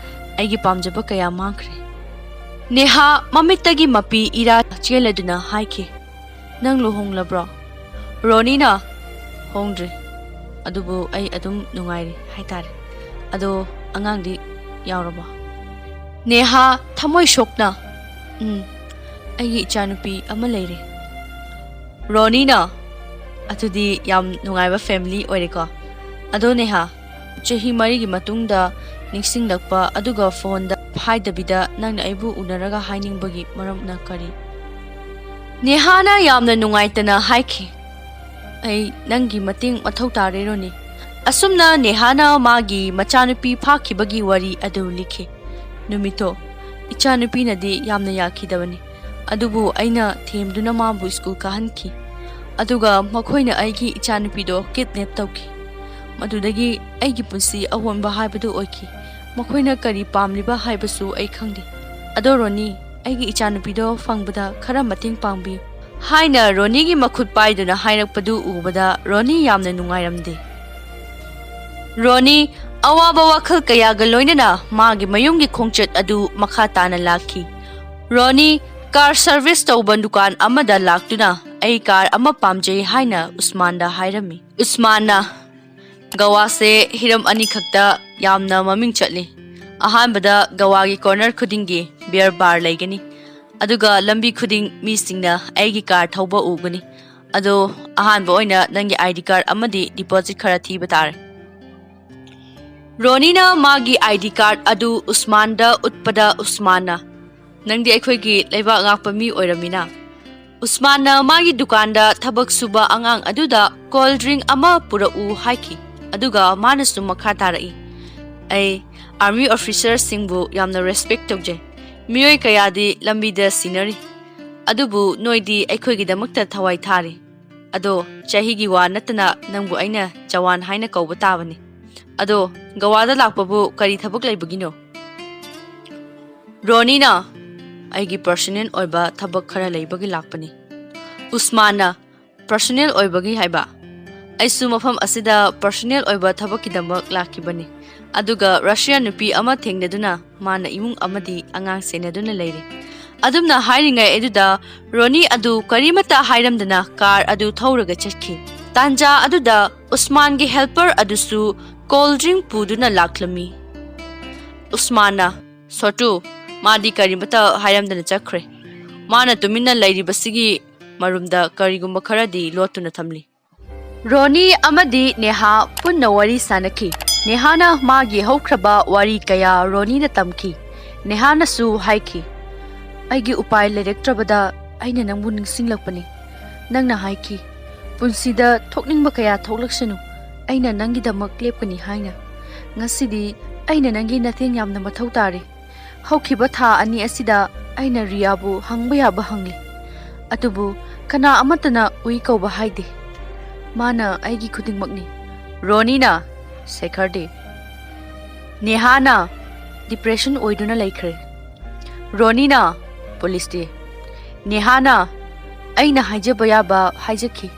ꯑꯩꯒꯤ ꯄꯥꯝꯖꯕ ꯀꯌꯥ ꯃꯥꯡꯈ꯭ꯔꯦ꯫" ꯅꯦꯍꯥ ꯃꯃꯤꯠꯇꯒꯤ ꯃꯄꯤ ꯏꯔꯥ ꯆꯦꯜꯂꯗꯨꯅ ꯍꯥꯏꯈꯤ, "ꯅꯪ ꯂꯨꯍꯣꯡꯂꯕ꯭ꯔꯣ?" ꯔꯣꯅꯤꯅ, "ꯍꯣꯡꯗ꯭ꯔꯤ, ꯑꯗꯨꯕꯨ ꯑꯩ ꯑꯗꯨꯝ ꯅꯨꯡꯉꯥꯏꯔꯤ ꯍꯥꯏꯇꯥꯔꯦ꯫ ꯑꯗꯣ ꯑꯉꯥꯡꯗꯤ ꯌꯥꯎꯔꯕꯣ?" ꯅꯦꯍꯥ ꯊꯃꯣꯏ ꯁꯣꯛꯅ, "ꯎꯝ, ꯑꯩꯒꯤ ꯏꯆꯥꯅꯨꯄꯤ ꯑꯃ ꯂꯩꯔꯦ꯫" ꯔꯣꯅꯤꯅ, "ꯑꯗꯨꯗꯤ ꯌꯥꯝ ꯅꯨꯡꯉꯥꯏꯕ ꯐꯦꯃꯤꯂꯤ ꯑꯣꯏꯔꯦꯀꯣ꯫ ꯑꯗꯣ ꯅꯦꯍꯥ, ꯆꯍꯤ ꯃꯔꯤꯒꯤ ꯃꯇꯨꯡꯗ ꯅꯤꯡꯁꯤꯡꯂꯛꯄ ꯑꯗꯨꯒ ꯐꯣꯟꯗ ꯍꯥꯏꯗꯕꯤꯗ ꯅꯪꯅ ꯑꯩꯕꯨ ꯎꯅꯔꯒ ꯍꯥꯏꯅꯤꯡꯕꯒꯤ ꯃꯔꯝꯅ ꯀꯔꯤ?" ꯅꯦꯍꯥꯅ ꯌꯥꯝꯅ ꯅꯨꯡꯉꯥꯏꯇꯅ ꯍꯥꯏꯈꯤ, "ꯑꯩ ꯅꯪꯒꯤ ꯃꯇꯦꯡ ꯃꯊꯧ ꯇꯥꯔꯦ, ꯔꯣꯅꯤ꯫" ꯑꯁꯨꯝꯅ ꯅꯦꯍꯥꯅ ꯃꯥꯒꯤ ꯃꯆꯥꯅꯨꯄꯤ ꯐꯥꯈꯤꯕꯒꯤ ꯋꯥꯔꯤ ꯑꯗꯨ ꯂꯤꯈꯤ꯫ ꯅꯨꯃꯤꯠꯇꯣ ꯏꯆꯥꯅꯨꯄꯤꯅꯗꯤ ꯌꯥꯝꯅ ꯌꯥꯈꯤꯗꯕꯅꯤ, ꯑꯗꯨꯕꯨ ꯑꯩꯅ ꯊꯦꯝꯗꯨꯅ ꯃꯥꯕꯨ ꯁ꯭ꯀꯨꯜ ꯀꯥꯍꯟꯈꯤ꯫ ꯑꯗꯨꯒ ꯃꯈꯣꯏꯅ ꯑꯩꯒꯤ ꯏꯆꯥꯅꯨꯄꯤꯗꯣ ꯀꯤꯗꯅꯦꯞ ꯇꯧꯈꯤ꯫ ꯃꯗꯨꯗꯒꯤ ꯑꯩꯒꯤ ꯄꯨꯟꯁꯤ ꯑꯍꯣꯟꯕ ꯍꯥꯏꯕꯗꯨ ꯑꯣꯏꯈꯤ꯫ ꯃꯈꯣꯏꯅ ꯀꯔꯤ ꯄꯥꯝꯂꯤꯕ ꯍꯥꯏꯕꯁꯨ ꯑꯩ ꯈꯪꯗꯦ꯫ ꯑꯗꯣ ꯔꯣꯅꯤ, ꯑꯩꯒꯤ ꯏꯆꯥꯅꯨꯄꯤꯗꯣ ꯐꯪꯕꯗ ꯈꯔ ꯃꯇꯦꯡ ꯄꯥꯡꯕꯤꯌꯨ, ꯍꯥꯏꯅ ꯔꯣꯅꯤꯒꯤ ꯃꯈꯨꯠ ꯄꯥꯏꯗꯨꯅ ꯍꯥꯏꯔꯛꯄꯗꯨ ꯎꯕꯗ ꯔꯣꯅꯤ ꯌꯥꯝꯅ ꯅꯨꯡꯉꯥꯏꯔꯝꯗꯦ꯫ ꯔꯣꯅꯤ, ꯑꯋꯥꯕ ꯋꯥꯈꯜ ꯀꯌꯥꯒ ꯂꯣꯏꯅꯅ ꯃꯥꯒꯤ ꯃꯌꯨꯝꯒꯤ ꯈꯣꯡꯆꯠ ꯑꯗꯨ ꯃꯈꯥ ꯇꯥꯅ ꯂꯥꯛꯈꯤ꯫ ꯔꯣꯅꯤ ꯀꯥꯔ ꯁꯔꯚꯤꯁ ꯇꯧꯕ ꯗꯨꯀꯥꯟ ꯑꯃꯗ ꯂꯥꯛꯇꯨꯅ, "ꯑꯩ ꯀꯥꯔ ꯑꯃ ꯄꯥꯝꯖꯩ" ꯍꯥꯏꯅ ꯎꯁꯃꯥꯟꯗ ꯍꯥꯏꯔꯝꯃꯤ꯫ ꯎꯁꯃꯥꯟꯅ, "ꯒꯋꯥꯁꯦ ꯍꯤꯔꯝ ꯑꯅꯤꯈꯛꯇ ꯌꯥꯝꯅ ꯃꯃꯤꯡ ꯆꯠꯂꯤ꯫ ꯑꯍꯥꯟꯕꯗ, ꯒꯋꯥꯒꯤ ꯀꯣꯔꯅꯔ ꯈꯨꯗꯤꯡꯒꯤ ꯕꯤꯌꯔ ꯕꯥꯔ ꯂꯩꯒꯅꯤ, ꯑꯗꯨꯒ ꯂꯝꯕꯤ ꯈꯨꯗꯤꯡ ꯃꯤꯁꯤꯡꯅ ꯑꯩꯒꯤ ꯀꯥꯔ ꯊꯧꯕ ꯎꯒꯅꯤ꯫ ꯑꯗꯣ, ꯑꯍꯥꯟꯕ ꯑꯣꯏꯅ ꯅꯪꯒꯤ ꯑꯥꯏ ꯗꯤ ꯀꯥꯔꯗ ꯑꯃꯗꯤ ꯗꯤꯄꯣꯖꯤꯠ ꯈꯔ ꯊꯤꯕ ꯇꯥꯔꯦ꯫" ꯔꯣꯅꯤꯅ ꯃꯥꯒꯤ ꯑꯥꯏ ꯗꯤ ꯀꯥꯔꯗ ꯑꯗꯨ ꯎꯁꯃꯥꯟꯗ ꯎꯠꯄꯗ, ꯎꯁꯃꯥꯟꯅ, "ꯅꯪꯗꯤ ꯑꯩꯈꯣꯏꯒꯤ ꯂꯩꯕꯥꯛ ꯉꯥꯛꯄ ꯃꯤ ꯑꯣꯏꯔꯝꯃꯤꯅ?" ꯎꯁꯃꯥꯟꯅ ꯃꯥꯒꯤ ꯗꯨꯀꯥꯟꯗ ꯊꯕꯛ ꯁꯨꯕ ꯑꯉꯥꯡ ꯑꯗꯨꯗ ꯀꯣꯜ ꯗ꯭ꯔꯤꯡ ꯑꯃ ꯄꯨꯔꯛꯎ ꯍꯥꯏꯈꯤ, ꯑꯗꯨꯒ ꯃꯥꯅꯁꯨ ꯃꯈꯥ ꯇꯥꯔꯛꯏ, "ꯑꯩ ꯑꯥꯔꯃꯤ ꯑꯣꯐꯤꯁꯔꯁꯤꯡꯕꯨ ꯌꯥꯝꯅ ꯔꯦꯁꯄꯦꯛ ꯇꯧꯖꯩ꯫ ꯃꯤꯑꯣꯏ ꯀꯌꯥꯗꯤ ꯂꯝꯕꯤꯗ ꯁꯤꯅꯔꯤ, ꯑꯗꯨꯕꯨ ꯅꯣꯏꯗꯤ ꯑꯩꯈꯣꯏꯒꯤꯗꯃꯛꯇ ꯊꯋꯥꯏ ꯊꯥꯔꯤ꯫ ꯑꯗꯣ, ꯆꯍꯤꯒꯤ ꯋꯥ ꯅꯠꯇꯅ ꯅꯪꯕꯨ ꯑꯩꯅ ꯖꯋꯥꯟ ꯍꯥꯏꯅ ꯀꯧꯕ ꯇꯥꯕꯅꯤ꯫ ꯑꯗꯣ, ꯒꯋꯥꯗ ꯂꯥꯛꯄꯕꯨ ꯀꯔꯤ ꯊꯕꯛ ꯂꯩꯕꯒꯤꯅꯣ?" ꯔꯣꯅꯤꯅ, "ꯑꯩꯒꯤ ꯄꯔꯁꯣꯅꯦꯜ ꯑꯣꯏꯕ ꯊꯕꯛ ꯈꯔ ꯂꯩꯕꯒꯤ ꯂꯥꯛꯄꯅꯤ꯫" ꯎꯁꯃꯥꯟꯅ, "ꯄꯔꯁꯣꯅꯦꯜ ꯑꯣꯏꯕꯒꯤ ꯍꯥꯏꯕ? ꯑꯩꯁꯨ ꯃꯐꯝ ꯑꯁꯤꯗ ꯄꯔꯁꯣꯅꯦꯜ ꯑꯣꯏꯕ ꯊꯕꯛꯀꯤꯗꯃꯛ ꯂꯥꯛꯈꯤꯕꯅꯤ, ꯑꯗꯨꯒ ꯔꯁꯤꯌꯥꯟ ꯅꯨꯄꯤ ꯑꯃ ꯊꯦꯡꯅꯗꯨꯅ ꯃꯥꯅ ꯏꯃꯨꯡ ꯑꯃꯗꯤ ꯑꯉꯥꯡ ꯁꯦꯟꯅꯗꯨꯅ ꯂꯩꯔꯤ꯫" ꯑꯗꯨꯝꯅ ꯍꯥꯏꯔꯤꯉꯩ ꯑꯗꯨꯗ ꯔꯣꯅꯤ ꯑꯗꯨ ꯀꯔꯤꯃꯠꯇ ꯍꯥꯏꯔꯝꯗꯅ ꯀꯥꯔ ꯑꯗꯨ ꯊꯧꯔꯒ ꯆꯠꯈꯤ꯫ ꯇꯥꯟꯖꯥ ꯑꯗꯨꯗ ꯎꯁꯃꯥꯟꯒꯤ ꯍꯦꯜꯄꯔ ꯑꯗꯨꯁꯨ ꯀꯣꯜ ꯗ꯭ꯔꯤꯡ ꯄꯨꯗꯨꯅ ꯂꯥꯛꯂꯝꯃꯤ꯫ ꯎꯁꯃꯥꯟꯅ, "ꯁꯣꯇꯨ, ꯃꯥꯗꯤ ꯀꯔꯤꯃꯠꯇ ꯍꯥꯏꯔꯝꯗꯅ ꯆꯠꯈ꯭ꯔꯦ꯫ ꯃꯥꯅ ꯇꯨꯃꯤꯟꯅ ꯂꯩꯔꯤꯕꯁꯤꯒꯤ ꯃꯔꯨꯝꯗ ꯀꯔꯤꯒꯨꯝꯕ ꯈꯔꯗꯤ ꯂꯣꯠꯇꯨꯅ ꯊꯝꯂꯤ꯫" ꯔꯣꯅꯤ ꯑꯃꯗꯤ ꯅꯦꯍꯥ ꯄꯨꯟꯅ ꯋꯥꯔꯤ ꯁꯥꯅꯈꯤ꯫ ꯅꯦꯍꯥꯅ ꯃꯥꯒꯤ ꯍꯧꯈ꯭ꯔꯕ ꯋꯥꯔꯤ ꯀꯌꯥ ꯔꯣꯅꯤꯗ ꯇꯝꯈꯤ꯫ ꯅꯦꯍꯥꯅꯁꯨ ꯍꯥꯏꯈꯤ, "ꯑꯩꯒꯤ ꯎꯄꯥꯏ ꯂꯩꯔꯛꯇ꯭ꯔꯕꯗ ꯑꯩꯅ ꯅꯪꯕꯨ ꯅꯤꯡꯁꯤꯡꯂꯛꯄꯅꯤ꯫ ꯅꯪꯅ ꯍꯥꯏꯈꯤ, 'ꯄꯨꯟꯁꯤꯗ ꯊꯣꯛꯅꯤꯡꯕ ꯀꯌꯥ ꯊꯣꯛꯂꯛꯁꯅꯨ, ꯑꯩꯅ ꯅꯪꯒꯤꯗꯃꯛ ꯂꯦꯞꯀꯅꯤ' ꯍꯥꯏꯅ꯫ ꯉꯁꯤꯗꯤ ꯑꯩꯅ ꯅꯪꯒꯤ ꯃꯇꯦꯡ ꯌꯥꯝꯅ ꯃꯊꯧ ꯇꯥꯔꯦ꯫ ꯍꯧꯈꯤꯕ ꯊꯥ ꯑꯅꯤ ꯑꯁꯤꯗ ꯑꯩꯅ ꯔꯤꯌꯥꯕꯨ ꯍꯪꯕ ꯌꯥꯕ ꯍꯪꯂꯤ, ꯑꯗꯨꯕꯨ ꯀꯅꯥ ꯑꯃꯠꯇꯅ ꯎꯏ ꯀꯧꯕ ꯍꯥꯏꯗꯦ꯫ ꯃꯥꯅ ꯑꯩꯒꯤ ꯈꯨꯗꯤꯡꯃꯛꯅꯤ꯫" ꯔꯣꯅꯤꯅ, "ꯁꯦꯈꯔꯗꯤ?" ꯅꯦꯍꯥꯅ, "ꯗꯤꯄ꯭ꯔꯦꯁꯟ ꯑꯣꯏꯗꯨꯅ ꯂꯩꯈ꯭ꯔꯦ꯫" ꯔꯣꯅꯤꯅ, "ꯄꯨꯂꯤꯁꯇꯤ?" ꯅꯦꯍꯥꯅ, "ꯑꯩꯅ ꯍꯥꯏꯖꯕ ꯌꯥꯕ ꯍꯥꯏꯖꯈꯤ,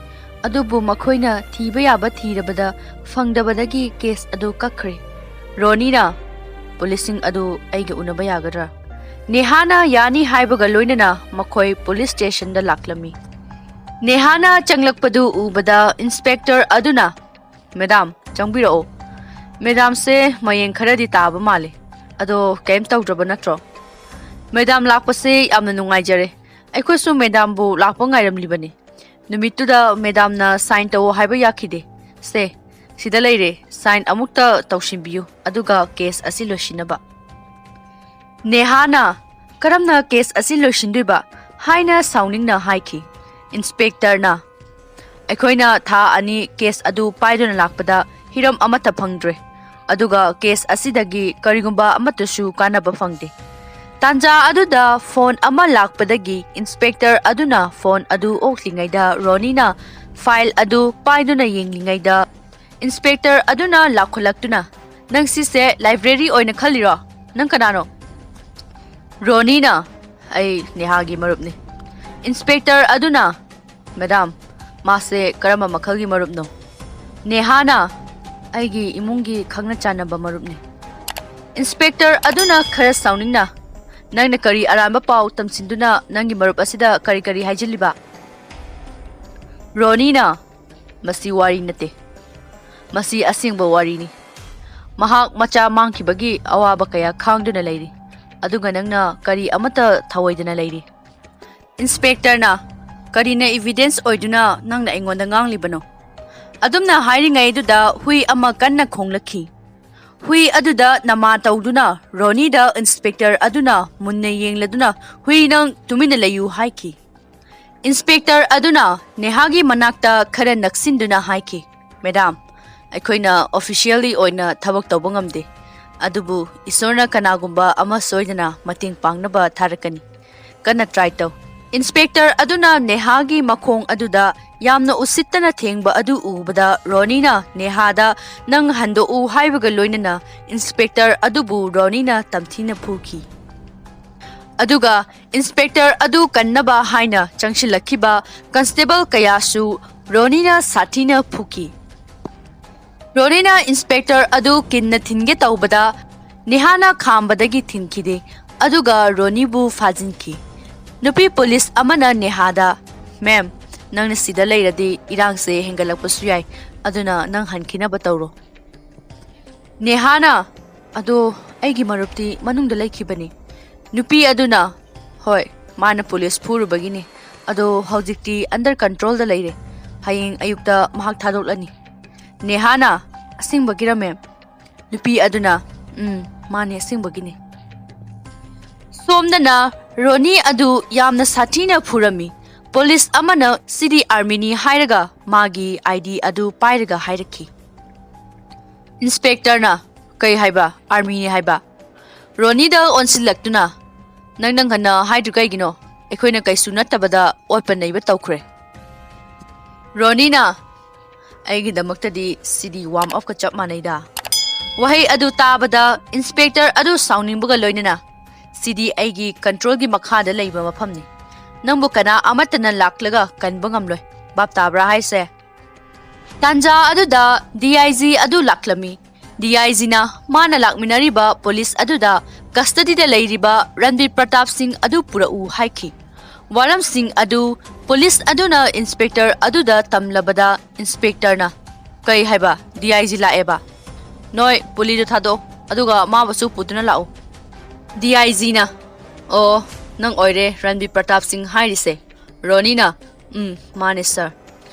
ꯑꯗꯨꯕꯨ ꯃꯈꯣꯏꯅ ꯊꯤꯕ ꯌꯥꯕ ꯊꯤꯔꯕꯗ ꯐꯪꯗꯕꯗꯒꯤ ꯀꯦꯁ ꯑꯗꯨ ꯀꯛꯈ꯭ꯔꯦ꯫ ꯔꯣꯅꯤꯅ, "ꯄꯨꯂꯤꯁꯁꯤꯡ ꯑꯗꯨ ꯑꯩꯒ ꯎꯅꯕ ꯌꯥꯒꯗ꯭ꯔꯥ?" ꯅꯦꯍꯥꯅ ꯌꯥꯅꯤ ꯍꯥꯏꯕꯒ ꯂꯣꯏꯅꯅ ꯃꯈꯣꯏ ꯄꯨꯂꯤꯁ ꯁ꯭ꯇꯦꯁꯟꯗ ꯂꯥꯛꯂꯝꯃꯤ꯫ ꯅꯦꯍꯥꯅ ꯆꯪꯂꯛꯄꯗꯨ ꯎꯕꯗ ꯏꯟꯁꯄꯦꯛꯇꯔ ꯑꯗꯨꯅ, "ꯃꯦꯗꯥꯝ, ꯆꯪꯕꯤꯔꯛꯑꯣ꯫ ꯃꯦꯗꯥꯝꯁꯦ ꯃꯌꯦꯡ ꯈꯔꯗꯤ ꯇꯥꯕ ꯃꯥꯜꯂꯤ꯫ ꯑꯗꯣ ꯀꯩꯝ ꯇꯧꯗ꯭ꯔꯕ ꯅꯠꯇ꯭ꯔꯣ? ꯃꯦꯗꯥꯝ ꯂꯥꯛꯄꯁꯦ ꯌꯥꯝꯅ ꯅꯨꯡꯉꯥꯏꯖꯔꯦ꯫ ꯑꯩꯈꯣꯏꯁꯨ ꯃꯦꯗꯥꯝꯕꯨ ꯂꯥꯛꯄ ꯉꯥꯏꯔꯝꯂꯤꯕꯅꯤ꯫ ꯅꯨꯃꯤꯠꯇꯨꯗ ꯃꯦꯗꯥꯝꯅ ꯁꯥꯏꯟ ꯇꯧꯑꯣ ꯍꯥꯏꯕ ꯌꯥꯈꯤꯗꯦ꯫ ꯁꯦ, ꯁꯤꯗ ꯂꯩꯔꯦ, ꯁꯥꯏꯟ ꯑꯃꯨꯛꯇ ꯇꯧꯁꯤꯟꯕꯤꯌꯨ, ꯑꯗꯨꯒ ꯀꯦꯁ ꯑꯁꯤ ꯂꯣꯏꯁꯤꯟꯅꯕ꯫" ꯅꯦꯍꯥꯅ, "ꯀꯔꯝꯅ ꯀꯦꯁ ꯑꯁꯤ ꯂꯣꯏꯁꯤꯟꯗꯣꯏꯕ?" ꯍꯥꯏꯅ ꯁꯥꯎꯅꯤꯡꯅ ꯍꯥꯏꯈꯤ꯫ ꯏꯟꯁꯄꯦꯛꯇꯔꯅ, "ꯑꯩꯈꯣꯏꯅ ꯊꯥ ꯑꯅꯤ ꯀꯦꯁ ꯑꯗꯨ ꯄꯥꯏꯗꯨꯅ ꯂꯥꯛꯄꯗ ꯍꯤꯔꯝ ꯑꯃꯠꯇ ꯐꯪꯗ꯭ꯔꯦ, ꯑꯗꯨꯒ ꯀꯦꯁ ꯑꯁꯤꯗꯒꯤ ꯀꯔꯤꯒꯨꯝꯕ ꯑꯃꯠꯇꯁꯨ ꯀꯥꯟꯅꯕ ꯐꯪꯗꯦ꯫" ꯇꯥꯟꯖꯥ ꯑꯗꯨꯗ ꯐꯣꯟ ꯑꯃ ꯂꯥꯛꯄꯗꯒꯤ ꯏꯟꯁꯄꯦꯛꯇꯔ ꯑꯗꯨꯅ ꯐꯣꯟ ꯑꯗꯨ ꯑꯣꯛꯂꯤꯉꯩꯗ ꯔꯣꯅꯤꯅ ꯐꯥꯏꯜ ꯑꯗꯨ ꯄꯥꯏꯗꯨꯅ ꯌꯦꯡꯂꯤꯉꯩꯗ ꯏꯟꯁꯄꯦꯛꯇꯔ ꯑꯗꯨꯅ ꯂꯥꯎꯈꯠꯂꯛꯇꯨꯅ, "ꯅꯪ ꯁꯤꯁꯦ ꯂꯥꯏꯕ꯭ꯔꯦꯔꯤ ꯑꯣꯏꯅ ꯈꯜꯂꯤꯔꯣ? ꯅꯪ ꯀꯅꯥꯅꯣ?" ꯔꯣꯅꯤꯅ, "ꯑꯩ ꯅꯦꯍꯥꯒꯤ ꯃꯔꯨꯞꯅꯤ꯫" ꯏꯟꯁꯄꯦꯛꯇꯔ ꯑꯗꯨꯅ, "ꯃꯦꯗꯥꯝ, ꯃꯥꯁꯦ ꯀꯔꯝꯕ ꯃꯈꯜꯒꯤ ꯃꯔꯨꯞꯅꯣ?" ꯅꯦꯍꯥꯅ, "ꯑꯩꯒꯤ ꯏꯃꯨꯡꯒꯤ ꯈꯪꯅ ꯆꯥꯟꯅꯕ ꯃꯔꯨꯞꯅꯤ꯫" ꯏꯟꯁꯄꯦꯛꯇꯔ ꯑꯗꯨꯅ ꯈꯔ ꯁꯥꯎꯅꯤꯡꯅ, "ꯅꯪꯅ ꯀꯔꯤ ꯑꯔꯥꯟꯕ ꯄꯥꯎ ꯇꯝꯁꯤꯟꯗꯨꯅ ꯅꯪꯒꯤ ꯃꯔꯨꯞ ꯑꯁꯤꯗ ꯀꯔꯤ ꯀꯔꯤ ꯍꯥꯏꯖꯤꯜꯂꯤꯕ?" ꯔꯣꯅꯤꯅ, "ꯃꯁꯤ ꯋꯥꯔꯤ ꯅꯠꯇꯦ꯫ ꯃꯁꯤ ꯑꯁꯦꯡꯕ ꯋꯥꯔꯤꯅꯤ꯫ ꯃꯍꯥꯛ ꯃꯆꯥ ꯃꯥꯡꯈꯤꯕꯒꯤ ꯑꯋꯥꯕ ꯀꯌꯥ ꯈꯥꯡꯗꯨꯅ ꯂꯩꯔꯤ꯫ ꯑꯗꯨꯒ ꯅꯪꯅ ꯀꯔꯤ ꯑꯃꯠꯇ ꯊꯧꯑꯣꯏꯗꯅ ꯂꯩꯔꯤ꯫" ꯏꯟꯁꯄꯦꯛꯇꯔꯅ, "ꯀꯔꯤꯅ ꯏꯚꯤꯗꯦꯟꯁ ꯑꯣꯏꯗꯨꯅ ꯅꯪꯅ ꯑꯩꯉꯣꯟꯗ ꯉꯥꯡꯂꯤꯕꯅꯣ?" ꯑꯗꯨꯝꯅ ꯍꯥꯏꯔꯤꯉꯩꯗꯨꯗ ꯍꯨꯏ ꯑꯃ ꯀꯟꯅ ꯈꯣꯡꯂꯛꯈꯤ꯫ ꯍꯨꯏ ꯑꯗꯨꯗ ꯅꯃꯥ ꯇꯧꯗꯨꯅ ꯔꯣꯅꯤꯗ ꯏꯟꯁꯄꯦꯛꯇꯔ ꯑꯗꯨꯅ ꯃꯨꯟꯅ ꯌꯦꯡꯂꯗꯨꯅ, "ꯍꯨꯏ, ꯅꯪ ꯇꯨꯃꯤꯟꯅ ꯂꯩꯌꯨ" ꯍꯥꯏꯈꯤ꯫ ꯏꯟꯁꯄꯦꯛꯇꯔ ꯑꯗꯨꯅ ꯅꯦꯍꯥꯒꯤ ꯃꯅꯥꯛꯇ ꯈꯔ ꯅꯛꯁꯤꯟꯗꯨꯅ ꯍꯥꯏꯈꯤ, "ꯃꯦꯗꯥꯝ, ꯑꯩꯈꯣꯏꯅ ꯑꯣꯐꯤꯁꯤꯌꯦꯜꯂꯤ ꯑꯣꯏꯅ ꯊꯕꯛ ꯇꯧꯕ ꯉꯝꯗꯦ, ꯑꯗꯨꯕꯨ ꯏꯁꯣꯔꯅ ꯀꯅꯥꯒꯨꯝꯕ ꯑꯃ ꯁꯣꯏꯗꯅ ꯃꯇꯦꯡ ꯄꯥꯡꯅꯕ ꯊꯥꯔꯛꯀꯅꯤ꯫ ꯀꯟꯅ ꯇ꯭ꯔꯥꯏ ꯇꯧ꯫" ꯏꯟꯁꯄꯦꯛꯇꯔ ꯑꯗꯨꯅ ꯅꯦꯍꯥꯒꯤ ꯃꯈꯣꯡ ꯑꯗꯨꯗ ꯌꯥꯝꯅ ꯎꯁꯤꯠꯇꯅ ꯊꯦꯡꯕ ꯑꯗꯨ ꯎꯕꯗ ꯔꯣꯅꯤꯅ ꯅꯦꯍꯥꯗ, "ꯅꯪ ꯍꯟꯗꯣꯛꯎ" ꯍꯥꯏꯕꯒ ꯂꯣꯏꯅꯅ ꯏꯟꯁꯄꯦꯛꯇꯔ ꯑꯗꯨꯕꯨ ꯔꯣꯅꯤꯅ ꯇꯝꯊꯤꯅ ꯐꯨꯈꯤ꯫ ꯑꯗꯨꯒ ꯏꯟꯁꯄꯦꯛꯇꯔ ꯑꯗꯨ ꯀꯟꯅꯕ ꯍꯥꯏꯅ ꯆꯪꯁꯤꯜꯂꯛꯈꯤꯕ ꯀꯟꯁꯇꯦꯕꯜ ꯀꯌꯥꯁꯨ ꯔꯣꯅꯤꯅ ꯁꯥꯊꯤꯅ ꯐꯨꯈꯤ꯫ ꯔꯣꯅꯤꯅ ꯏꯟꯁꯄꯦꯛꯇꯔ ꯑꯗꯨ ꯀꯤꯟꯅ ꯊꯤꯟꯒꯦ ꯇꯧꯕꯗ ꯅꯦꯍꯥꯅ ꯈꯥꯝꯕꯗꯒꯤ ꯊꯤꯡꯈꯤꯗꯦ, ꯑꯗꯨꯒ ꯔꯣꯅꯤꯕꯨ ꯐꯥꯖꯤꯟꯈꯤ꯫ ꯅꯨꯄꯤ ꯄꯨꯂꯤꯁ ꯑꯃꯅ ꯅꯦꯍꯥꯗ, "ꯃꯦꯝ, ꯅꯪꯅ ꯁꯤꯗ ꯂꯩꯔꯗꯤ ꯏꯔꯥꯡꯁꯦ ꯍꯦꯟꯒꯠꯂꯛꯄꯁꯨ ꯌꯥꯏ, ꯑꯗꯨꯅ ꯅꯪ ꯍꯟꯈꯤꯅꯕ ꯇꯧꯔꯣ"꯫ ꯅꯦꯍꯥꯅ, "ꯑꯗꯣ ꯑꯩꯒꯤ ꯃꯔꯨꯞꯇꯤ ꯃꯅꯨꯡꯗ ꯂꯩꯈꯤꯕꯅꯤ"꯫ ꯅꯨꯄꯤ ꯑꯗꯨꯅ, "ꯍꯣꯏ, ꯃꯥꯅ ꯄꯨꯂꯤꯁ ꯐꯨꯔꯨꯕꯒꯤꯅꯤ꯫ ꯑꯗꯣ ꯍꯧꯖꯤꯛꯇꯤ under controlꯗ ꯂꯩꯔꯦ꯫ ꯍꯌꯦꯡ ꯑꯌꯨꯛꯇ ꯃꯍꯥꯛ ꯊꯥꯗꯣꯛꯂꯅꯤ"꯫ ꯅꯦꯍꯥꯅ, "ꯑꯁꯦꯡꯕꯒꯤꯔ, ꯃꯦꯝ?" ꯅꯨꯄꯤ ꯑꯗꯨꯅ, "ꯎꯝ, ꯃꯥꯅꯦ, ꯑꯁꯦꯡꯕꯒꯤꯅꯦ"꯫ ꯁꯣꯝꯗꯅ ꯔꯣꯅꯤ ꯑꯗꯨ ꯌꯥꯝꯅ ꯁꯥꯊꯤꯅ ꯐꯨꯔꯝꯃꯤ꯫ ꯄꯨꯂꯤꯁ ꯑꯃꯅ ꯁꯤꯗꯤ ꯑꯥꯔꯃꯤꯅꯤ ꯍꯥꯏꯔꯒ ꯃꯥꯒꯤ ID ꯑꯗꯨ ꯄꯥꯏꯔꯒ ꯍꯥꯏꯔꯛꯈꯤ꯫ ꯏꯟꯁꯄꯦꯛꯇꯔꯅ, "ꯀꯩ ꯍꯥꯏꯕ? ꯑꯥꯔꯃꯤꯅꯤ ꯍꯥꯏꯕ?" ꯔꯣꯅꯤꯗ ꯑꯣꯟꯁꯤꯜꯂꯛꯇꯨꯅ, "ꯅꯪ ꯅꯪ ꯍꯟꯅ ꯍꯥꯏꯗ꯭ꯔꯤ ꯀꯩꯒꯤꯅꯣ? ꯑꯩꯈꯣꯏꯅ ꯀꯩꯁꯨ ꯅꯠꯇꯕꯗ ꯑꯣꯠꯄ ꯅꯩꯕ ꯇꯧꯈ꯭ꯔꯦ"꯫ ꯔꯣꯅꯤꯅ, "ꯑꯩꯒꯤꯗꯃꯛꯇꯗꯤ ꯁꯤꯗꯤ warm upꯀ ꯆꯞ ꯃꯥꯟꯅꯩꯗ"꯫ ꯋꯥꯍꯩ ꯑꯗꯨ ꯇꯥꯕꯗ ꯏꯟꯁꯄꯦꯛꯇꯔ ꯑꯗꯨ ꯁꯥꯎꯅꯤꯡꯕꯒ ꯂꯣꯏꯅꯅ, "ꯁꯤꯗꯤ ꯑꯩꯒꯤ controlꯒꯤ ꯃꯈꯥꯗ ꯂꯩꯕ ꯃꯐꯝꯅꯤ꯫ ꯅꯪꯕꯨ ꯀꯅꯥ ꯑꯃꯠꯇꯅ ꯂꯥꯛꯂꯒ ꯀꯟꯕ ꯉꯝꯂꯣꯏ꯫ ꯚꯥꯞ ꯇꯥꯕ꯭ꯔꯥ ꯍꯥꯏꯁꯦ?" ꯇꯥꯟꯖꯥ ꯑꯗꯨꯗ DIG ꯑꯗꯨ ꯂꯥꯛꯂꯝꯃꯤ꯫ DIGꯅ ꯃꯥꯅ ꯂꯥꯛꯃꯤꯟꯅꯔꯤꯕ ꯄꯨꯂꯤꯁ ꯑꯗꯨꯗ custody ꯗ ꯂꯩꯔꯤꯕ ꯔꯟꯕꯤꯔ ꯄ꯭ꯔꯇꯥꯞ ꯁꯤꯡ ꯑꯗꯨ ꯄꯨꯔꯛꯎ ꯍꯥꯏꯈꯤ꯫ ꯋꯥꯔꯝꯁꯤꯡ ꯑꯗꯨ ꯄꯨꯂꯤꯁ ꯑꯗꯨꯅ ꯏꯟꯁꯄꯦꯛꯇꯔ ꯑꯗꯨꯗ ꯇꯝꯂꯕꯗ ꯏꯟꯁꯄꯦꯛꯇꯔꯅ, "ꯀꯩ ꯍꯥꯏꯕ? DIG ꯂꯥꯛꯑꯦꯕ? ꯅꯣꯏ ꯄꯨꯂꯤꯗꯨ ꯊꯥꯗꯣꯛꯑꯣ, ꯑꯗꯨꯒ ꯃꯥꯕꯨꯁꯨ ꯄꯨꯗꯨꯅ ꯂꯥꯛꯎ"꯫ DIGꯅ, "ꯑꯣ, ꯅꯪ ꯑꯣꯏꯔꯦ ꯔꯟꯕꯤꯔ ꯄ꯭ꯔꯇꯥꯞ ꯁꯤꯡ ꯍꯥꯏꯔꯤꯁꯦ"꯫ ꯔꯣꯅꯤꯅ, "ꯎꯝ, ꯃꯥꯅꯦ ꯁꯥꯔ"꯫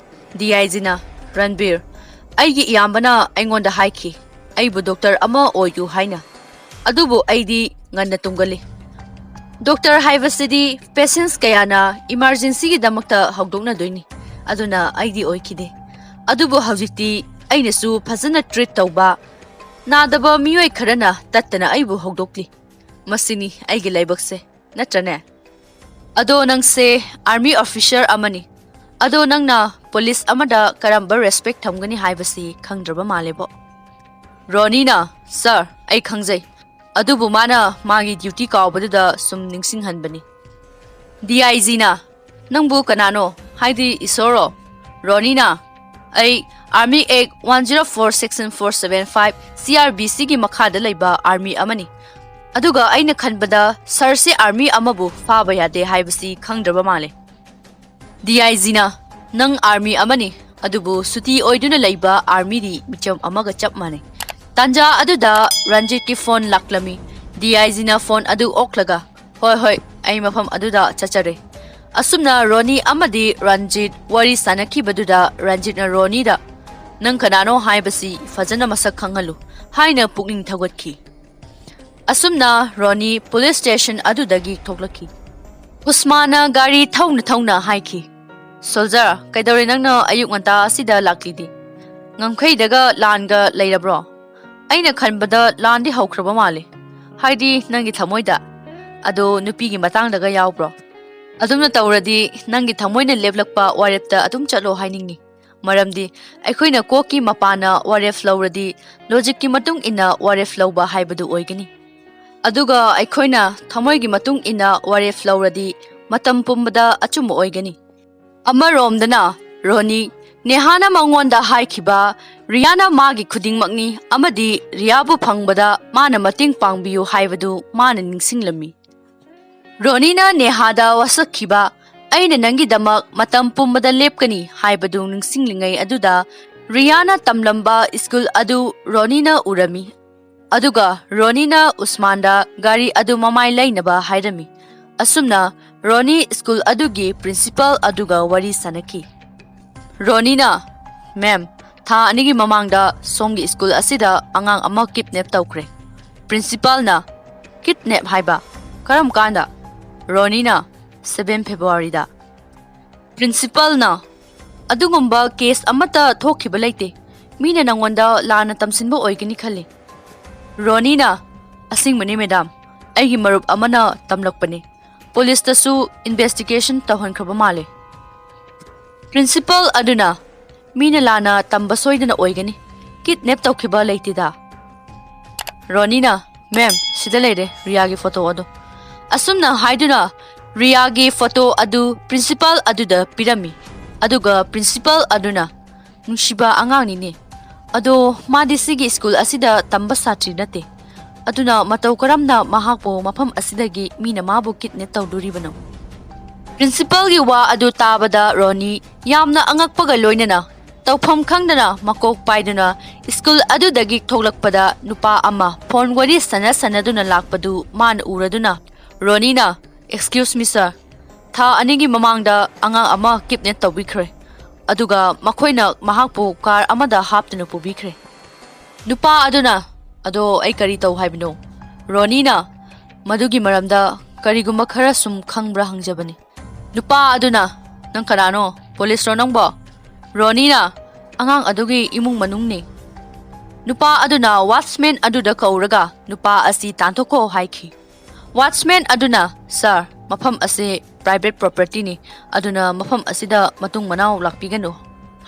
DIGꯅ, "ꯔꯟꯕꯤꯔ, ꯑꯩꯒꯤ ꯏꯌꯥꯝꯕꯅ ꯑꯩꯉꯣꯟꯗ ꯍꯥꯏꯈꯤ ꯑꯩꯕꯨ ꯗꯣꯛꯇꯔ ꯑꯃ ꯑꯣꯏꯌꯨ ꯍꯥꯏꯅ, ꯑꯗꯨꯕꯨ ꯑꯩꯗꯤ ꯉꯟꯅ ꯇꯨꯝꯒꯜꯂꯤ꯫ ꯗꯣꯛꯇꯔ ꯍꯥꯏꯕꯁꯤꯗꯤ patients ꯀꯌꯥꯅ emergencyꯒꯤꯗꯃꯛꯇ ꯍꯧꯗꯣꯛꯅꯗꯣꯏꯅꯤ, ꯑꯗꯨꯅ ꯑꯩꯗꯤ ꯑꯣꯏꯈꯤꯗꯦ꯫ ꯑꯗꯨꯕꯨ ꯍꯧꯖꯤꯛꯇꯤ ꯑꯩꯅꯁꯨ ꯐꯖꯅ treat ꯇꯧꯕ, ꯅꯥꯗꯕ ꯃꯤꯑꯣꯏ ꯈꯔꯅ ꯇꯠꯇꯅ ꯑꯩꯕꯨ ꯍꯧꯗꯣꯛꯂꯤ꯫ ꯃꯁꯤꯅꯤ ꯑꯩꯒꯤ ꯂꯥꯏꯕꯛꯁꯦ, ꯅꯠꯇ꯭ꯔꯅꯦ? ꯑꯗꯣ ꯅꯪꯁꯦ army officer ꯑꯃꯅꯤ꯫ ꯑꯗꯣ ꯅꯪꯅ ꯄꯨꯂꯤꯁ ꯑꯃꯗ ꯀꯔꯝꯕ respect ꯊꯝꯒꯅꯤ ꯍꯥꯏꯕꯁꯤ ꯈꯪꯗ꯭ꯔꯕ ꯃꯥꯜꯂꯦꯕꯣ"꯫ ꯔꯣꯅꯤꯅ, "ꯁꯥꯔ, ꯑꯩ ꯈꯪꯖꯩ꯫ ꯑꯗꯨꯕꯨ ꯃꯥꯅ ꯃꯥꯒꯤ duty ꯀꯥꯎꯕꯗꯨꯗ ꯁꯨꯝ ꯅꯤꯡꯁꯤꯡꯍꯟꯕꯅꯤ"꯫ DIGꯅ, "ꯅꯪꯕꯨ ꯀꯅꯥꯅꯣ? ꯍꯥꯏꯗꯤ ꯏꯁꯣꯔꯔꯣ?" ꯔꯣꯅꯤꯅ, "ꯑꯩ Army Act one zero four section four seven five C R B C ꯒꯤ ꯃꯈꯥꯗ ꯂꯩꯕ army ꯑꯃꯅꯤ꯫ ꯑꯗꯨꯒ ꯑꯩꯅ ꯈꯟꯕꯗ ꯁꯥꯔꯁꯤ army ꯑꯃꯕꯨ ꯐꯥꯕ ꯌꯥꯗꯦ ꯍꯥꯏꯕꯁꯤ ꯈꯪꯗ꯭ꯔꯕ ꯃꯥꯜꯂꯦ꯫ D I G ꯅ, "ꯅꯪ army ꯑꯃꯅꯤ, ꯑꯗꯨꯕꯨ ꯁꯨꯇꯤ ꯑꯣꯏꯗꯨꯅ ꯂꯩꯕ army ꯗꯤ ꯃꯤꯆꯝ ꯑꯃꯒ ꯆꯞ ꯃꯥꯟꯅꯩ꯫" ꯇꯥꯟꯖꯥ ꯑꯗꯨꯗ ꯔꯟꯖꯤꯠꯀꯤ phone ꯂꯥꯛꯂꯝꯃꯤ꯫ D I G ꯅ phone ꯑꯗꯨ ꯑꯣꯛꯂꯒ, "ꯍꯣꯏ, ꯍꯣꯏ, ꯑꯩ ꯃꯐꯝ ꯑꯗꯨꯗ ꯆꯠꯆꯔꯦ꯫" ꯑꯁꯨꯝꯅ ꯔꯣꯅꯤ ꯑꯃꯗꯤ ꯔꯟꯖꯤꯠ ꯋꯥꯔꯤ ꯁꯥꯟꯅꯈꯤꯕꯗꯨꯗ ꯔꯟꯖꯤꯠꯅ ꯔꯣꯅꯤꯗ, "ꯅꯪ ꯀꯅꯥꯅꯣ ꯍꯥꯏꯕꯁꯤ ꯐꯖꯅ ꯃꯁꯛ ꯈꯪꯍꯜꯂꯨ" ꯍꯥꯏꯅ ꯄꯨꯛꯅꯤꯡ ꯊꯧꯒꯠꯈꯤ꯫ ꯑꯁꯨꯝꯅ ꯔꯣꯅꯤ police station ꯑꯗꯨꯗꯒꯤ ꯊꯣꯛꯂꯛꯈꯤ꯫ ꯎꯁꯃꯥꯟꯅ ꯒꯥꯔꯤ ꯊꯧꯅ ꯊꯧꯅ ꯍꯥꯏꯈꯤ, "ꯁꯣꯜꯖꯔ, ꯀꯩꯗꯧꯔꯦ ꯅꯪꯅ ꯑꯌꯨꯛ ꯉꯟꯇꯥ ꯑꯁꯤꯗ ꯂꯥꯛꯂꯤꯗꯤ? ꯉꯝꯈꯩꯗꯒ ꯂꯥꯟꯒ ꯂꯩꯔꯕ꯭ꯔꯣ? ꯑꯩꯅ ꯈꯟꯕꯗ ꯂꯥꯟꯗꯤ ꯍꯧꯈ꯭ꯔꯕ ꯃꯥꯜꯂꯦ꯫ ꯍꯥꯏꯗꯤ ꯅꯪꯒꯤ ꯊꯃꯣꯏꯗ꯫ ꯑꯗꯣ ꯅꯨꯄꯤꯒꯤ ꯃꯇꯥꯡꯗꯒ ꯌꯥꯎꯕ꯭ꯔꯣ? ꯑꯗꯨꯝꯅ ꯇꯧꯔꯗꯤ ꯅꯪꯒꯤ ꯊꯃꯣꯏꯅ ꯂꯦꯞꯂꯛꯄ ꯋꯥꯔꯦꯞꯇ ꯑꯗꯨꯝ ꯆꯠꯂꯣ ꯍꯥꯏꯅꯤꯡꯉꯤ꯫ ꯃꯔꯝꯗꯤ ꯑꯩꯈꯣꯏꯅ ꯀꯣꯛꯀꯤ ꯃꯄꯥꯅ ꯋꯥꯔꯦꯞ ꯂꯧꯔꯗꯤ ꯂꯣꯖꯤꯛꯀꯤ ꯃꯇꯨꯡ ꯏꯟꯅ ꯋꯥꯔꯦꯞ ꯂꯧꯕ ꯍꯥꯏꯕꯗꯨ ꯑꯣꯏꯒꯅꯤ꯫ ꯑꯗꯨꯒ ꯑꯩꯈꯣꯏꯅ ꯊꯃꯣꯏꯒꯤ ꯃꯇꯨꯡ ꯏꯟꯅ ꯋꯥꯔꯦꯞ ꯂꯧꯔꯗꯤ ꯃꯇꯝ ꯄꯨꯝꯕꯗ ꯑꯆꯨꯝꯕ ꯑꯣꯏꯒꯅꯤ꯫" ꯑꯃꯔꯣꯝꯗꯅ ꯔꯣꯅꯤ, ꯅꯦꯍꯥꯅ ꯃꯉꯣꯟꯗ ꯍꯥꯏꯈꯤꯕ, "ꯔꯤꯌꯥꯅ ꯃꯥꯒꯤ ꯈꯨꯗꯤꯡꯃꯛꯅꯤ ꯑꯃꯗꯤ ꯔꯤꯌꯥꯕꯨ ꯐꯪꯕꯗ ꯃꯥꯅ ꯃꯇꯦꯡ ꯄꯥꯡꯕꯤꯌꯨ" ꯍꯥꯏꯕꯗꯨ ꯃꯥꯅ ꯅꯤꯡꯁꯤꯡꯂꯝꯃꯤ꯫ ꯔꯣꯅꯤꯅ ꯅꯦꯍꯥꯗ ꯋꯥꯁꯛꯈꯤꯕ, "ꯑꯩꯅ ꯅꯪꯒꯤꯗꯃꯛ ꯃꯇꯝ ꯄꯨꯝꯕꯗ ꯂꯦꯞꯀꯅꯤ" ꯍꯥꯏꯕꯗꯨ ꯅꯤꯡꯁꯤꯡꯂꯤꯉꯩ ꯑꯗꯨꯗ ꯔꯤꯌꯥꯅ ꯇꯝꯂꯝꯕ ꯁ꯭ꯀꯨꯜ ꯑꯗꯨ ꯔꯣꯅꯤꯅ ꯎꯔꯝꯃꯤ꯫ ꯑꯗꯨꯒ ꯔꯣꯅꯤꯅ ꯎꯁꯃꯥꯟꯗ ꯒꯥꯔꯤ ꯑꯗꯨ ꯃꯃꯥꯏ ꯂꯩꯅꯕ ꯍꯥꯏꯔꯝꯃꯤ꯫ ꯑꯁꯨꯝꯅ ꯔꯣꯅꯤ ꯁ꯭ꯀꯨꯜ ꯑꯗꯨꯒꯤ ꯄ꯭ꯔꯤꯟꯁꯤꯄꯥꯜ ꯑꯗꯨꯒ ꯋꯥꯔꯤ ꯁꯥꯅꯈꯤ꯫ ꯔꯣꯅꯤꯅ, "ꯃꯦꯝ, ꯊꯥ ꯑꯅꯤꯒꯤ ꯃꯃꯥꯡꯗ ꯁꯣꯝꯒꯤ ꯁ꯭ꯀꯨꯜ ꯑꯁꯤꯗ ꯑꯉꯥꯡ ꯑꯃ ꯀꯤꯗꯅꯦꯞ ꯇꯧꯈ꯭ꯔꯦ꯫" ꯄ꯭ꯔꯤꯟꯁꯤꯄꯥꯜꯅ, "ꯀꯤꯗꯅꯦꯞ ꯍꯥꯏꯕ? ꯀꯔꯝ ꯀꯥꯟꯗ?" ꯔꯣꯅꯤꯅ, "ꯁꯚꯦꯟ ꯐꯦꯕ꯭ꯔꯨꯋꯥꯔꯤꯗ꯫" ꯄ꯭ꯔꯤꯟꯁꯤꯄꯥꯜꯅ, "ꯑꯗꯨꯒꯨꯝꯕ ꯀꯦꯁ ꯑꯃꯠꯇ ꯊꯣꯛꯈꯤꯕ ꯂꯩꯇꯦ꯫ ꯃꯤꯅ ꯅꯪꯉꯣꯟꯗ ꯂꯥꯟꯅ ꯇꯝꯁꯤꯟꯕ ꯑꯣꯏꯒꯅꯤ ꯈꯜꯂꯤ꯫" ꯔꯣꯅꯤꯅ, "ꯑꯁꯦꯡꯕꯅꯤ ꯃꯦꯗꯥꯝ, ꯑꯩꯒꯤ ꯃꯔꯨꯞ ꯑꯃꯅ ꯇꯝꯂꯛꯄꯅꯤ꯫ ꯄꯨꯂꯤꯁꯇꯁꯨ ꯏꯟꯚꯦꯁꯇꯤꯒꯦꯁꯟ ꯇꯧꯍꯟꯈ꯭ꯔꯕ ꯃꯥꯜꯂꯦ꯫" ꯄ꯭ꯔꯤꯟꯁꯤꯄꯥꯜ ꯑꯗꯨꯅ, "ꯃꯤꯅ ꯂꯥꯟꯅ ꯇꯝꯕ ꯁꯣꯏꯗꯅ ꯑꯣꯏꯒꯅꯤ꯫ ꯀꯤꯗꯅꯦꯞ ꯇꯧꯈꯤꯕ ꯂꯩꯇꯦꯗ꯫" ꯔꯣꯅꯤꯅ, "ꯃꯦꯝ, ꯁꯤꯗ ꯂꯩꯔꯦ ꯔꯤꯌꯥꯒꯤ ꯐꯣꯇꯣ ꯑꯗꯨ꯫" ꯑꯁꯨꯝꯅ ꯍꯥꯏꯗꯨꯅ ꯔꯤꯌꯥꯒꯤ ꯐꯣꯇꯣ ꯑꯗꯨ ꯄ꯭ꯔꯤꯟꯁꯤꯄꯥꯜ ꯑꯗꯨꯗ ꯄꯤꯔꯝꯃꯤ꯫ ꯑꯗꯨꯒ ꯄ꯭ꯔꯤꯟꯁꯤꯄꯥꯜ ꯑꯗꯨꯅ, ꯅꯨꯡꯁꯤꯕ ꯑꯉꯥꯡꯅꯤꯅꯦ꯫ ꯑꯗꯣ ꯃꯥꯗꯤ ꯁꯤꯒꯤ ꯁ꯭ꯀꯨꯜ ꯑꯁꯤꯗ ꯇꯝꯕ ꯁꯥꯇ꯭ꯔꯤ ꯅꯠꯇꯦ꯫ ꯑꯗꯨꯅ ꯃꯇꯧ ꯀꯔꯝꯅ ꯃꯍꯥꯛꯄꯨ ꯃꯐꯝ ꯑꯁꯤꯗꯒꯤ ꯃꯤꯅ ꯃꯥꯕꯨ ꯀꯤꯗꯅꯦꯞ ꯇꯧꯗꯣꯔꯤꯕꯅꯣ? ꯄ꯭ꯔꯤꯟꯁꯤꯄꯜꯒꯤ ꯋꯥ ꯑꯗꯨ ꯇꯥꯕꯗ ꯔꯣꯅꯤ ꯌꯥꯝꯅ ꯑꯉꯛꯄꯒ ꯂꯣꯏꯅꯅ ꯇꯧꯐꯝ ꯈꯪꯗꯅ ꯃꯀꯣꯛ ꯄꯥꯏꯗꯨꯅ ꯁ꯭ꯀꯨꯜ ꯑꯗꯨꯗꯒꯤ ꯊꯣꯛꯂꯛꯄꯗ ꯅꯨꯄꯥ ꯑꯃ ꯐꯣꯟ ꯋꯥꯔꯤ ꯁꯥꯟꯅ ꯁꯥꯟꯅꯗꯨꯅ ꯂꯥꯛꯄꯗꯨ ꯃꯥꯅ ꯎꯔꯗꯨꯅ, ꯔꯣꯅꯤꯅ, "Excuse me, sir, ꯊꯥ ꯑꯅꯤꯒꯤ ꯃꯃꯥꯡꯗ ꯑꯉꯥꯡ ꯑꯃ ꯀꯤꯗꯅꯦꯞ ꯇꯧꯕꯤꯈ꯭ꯔꯦ, ꯑꯗꯨꯒ ꯃꯈꯣꯏꯅ ꯃꯍꯥꯛꯄꯨ ꯀꯥꯔ ꯑꯃꯗ ꯍꯥꯞꯇꯨꯅ ꯄꯨꯕꯤꯈ꯭ꯔꯦ"꯫ ꯅꯨꯄꯥ ꯑꯗꯨꯅ, "ꯑꯗꯣ ꯑꯩ ꯀꯔꯤ ꯇꯧ ꯍꯥꯏꯕꯅꯣ?" ꯔꯣꯅꯤꯅ, "ꯃꯗꯨꯒꯤ ꯃꯔꯝꯗ ꯀꯔꯤꯒꯨꯝꯕ ꯈꯔ ꯁꯨꯝ ꯈꯪꯕ꯭ꯔꯥ ꯍꯪꯖꯕꯅꯤ"꯫ ꯅꯨꯄꯥ ꯑꯗꯨꯅ, "ꯅꯪ ꯀꯅꯥꯅꯣ? ꯄꯨꯂꯤꯁꯔꯣ ꯅꯪꯕꯣ?" ꯔꯣꯅꯤꯅ, "ꯑꯉꯥꯡ ꯑꯗꯨꯒꯤ ꯏꯃꯨꯡ ꯃꯅꯨꯡꯅꯤ"꯫ ꯅꯨꯄꯥ ꯑꯗꯨꯅ ꯋꯥꯠꯆꯃꯦꯟ ꯑꯗꯨꯗ ꯀꯧꯔꯒ ꯅꯨꯄꯥ ꯑꯁꯤ ꯇꯥꯟꯊꯣꯛꯈꯣ ꯍꯥꯏꯈꯤ꯫ ꯋꯥꯠꯆꯃꯦꯟ ꯑꯗꯨꯅ, "ꯁꯥꯔ, ꯃꯐꯝ ꯑꯁꯤ ꯄ꯭ꯔꯥꯏꯚꯦꯠ ꯄ꯭ꯔꯣꯄꯔꯇꯤꯅꯤ, ꯑꯗꯨꯅ ꯃꯐꯝ ꯑꯁꯤꯗ ꯃꯇꯨꯡ ꯃꯅꯥꯎ ꯂꯥꯛꯄꯤꯒꯅꯨ"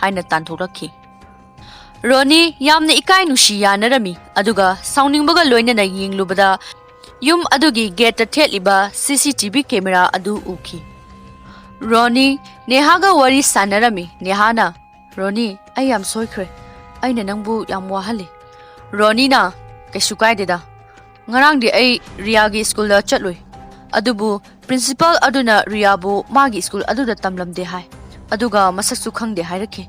ꯍꯥꯏꯅ ꯇꯥꯟꯊꯣꯛꯂꯛꯈꯤ꯫ ꯔꯣꯅꯤ ꯌꯥꯝꯅ ꯏꯀꯥꯏ ꯅꯨꯡꯁꯤ ꯌꯥꯅꯔꯝꯃꯤ, ꯑꯗꯨꯒ ꯁꯥꯎꯅꯤꯡꯕꯒ ꯂꯣꯏꯅꯅ ꯌꯦꯡꯂꯨꯕꯗ ꯌꯨꯝ ꯑꯗꯨꯒꯤ ꯒꯦꯠꯇ ꯊꯦꯠꯂꯤꯕ ꯁꯤ ꯁꯤ ꯇꯤ ꯚꯤ ꯀꯦꯃꯦꯔꯥ ꯑꯗꯨ ꯎꯈꯤ꯫ ꯔꯣꯅꯤ ꯅꯦꯍꯥꯒ ꯋꯥꯔꯤ ꯁꯥꯟꯅꯔꯝꯃꯤ꯫ ꯅꯦꯍꯥꯅ, "ꯔꯣꯅꯤ, ꯑꯩ ꯌꯥꯝ ꯁꯣꯏꯈ꯭ꯔꯦ꯫ ꯑꯩꯅ ꯅꯪꯕꯨ ꯌꯥꯝ ꯋꯥꯍꯜꯂꯤ"꯫ ꯔꯣꯅꯤꯅ, "ꯀꯩꯁꯨ ꯀꯥꯏꯗꯦꯗ꯫ ꯉꯔꯥꯡꯗꯤ ꯑꯩ ꯔꯤꯌꯥꯒꯤ ꯁ꯭ꯀꯨꯜꯗ ꯆꯠꯂꯨꯏ, ꯑꯗꯨꯕꯨ ꯄ꯭ꯔꯤꯟꯁꯤꯄꯜ ꯑꯗꯨꯅ ꯔꯤꯌꯥꯕꯨ ꯃꯥꯒꯤ ꯁ꯭ꯀꯨꯜ ꯑꯗꯨꯗ ꯇꯝꯂꯝꯗꯦ ꯍꯥꯏ, ꯑꯗꯨꯒ ꯃꯁꯛꯁꯨ ꯈꯪꯗꯦ ꯍꯥꯏꯔꯛꯈꯤ꯫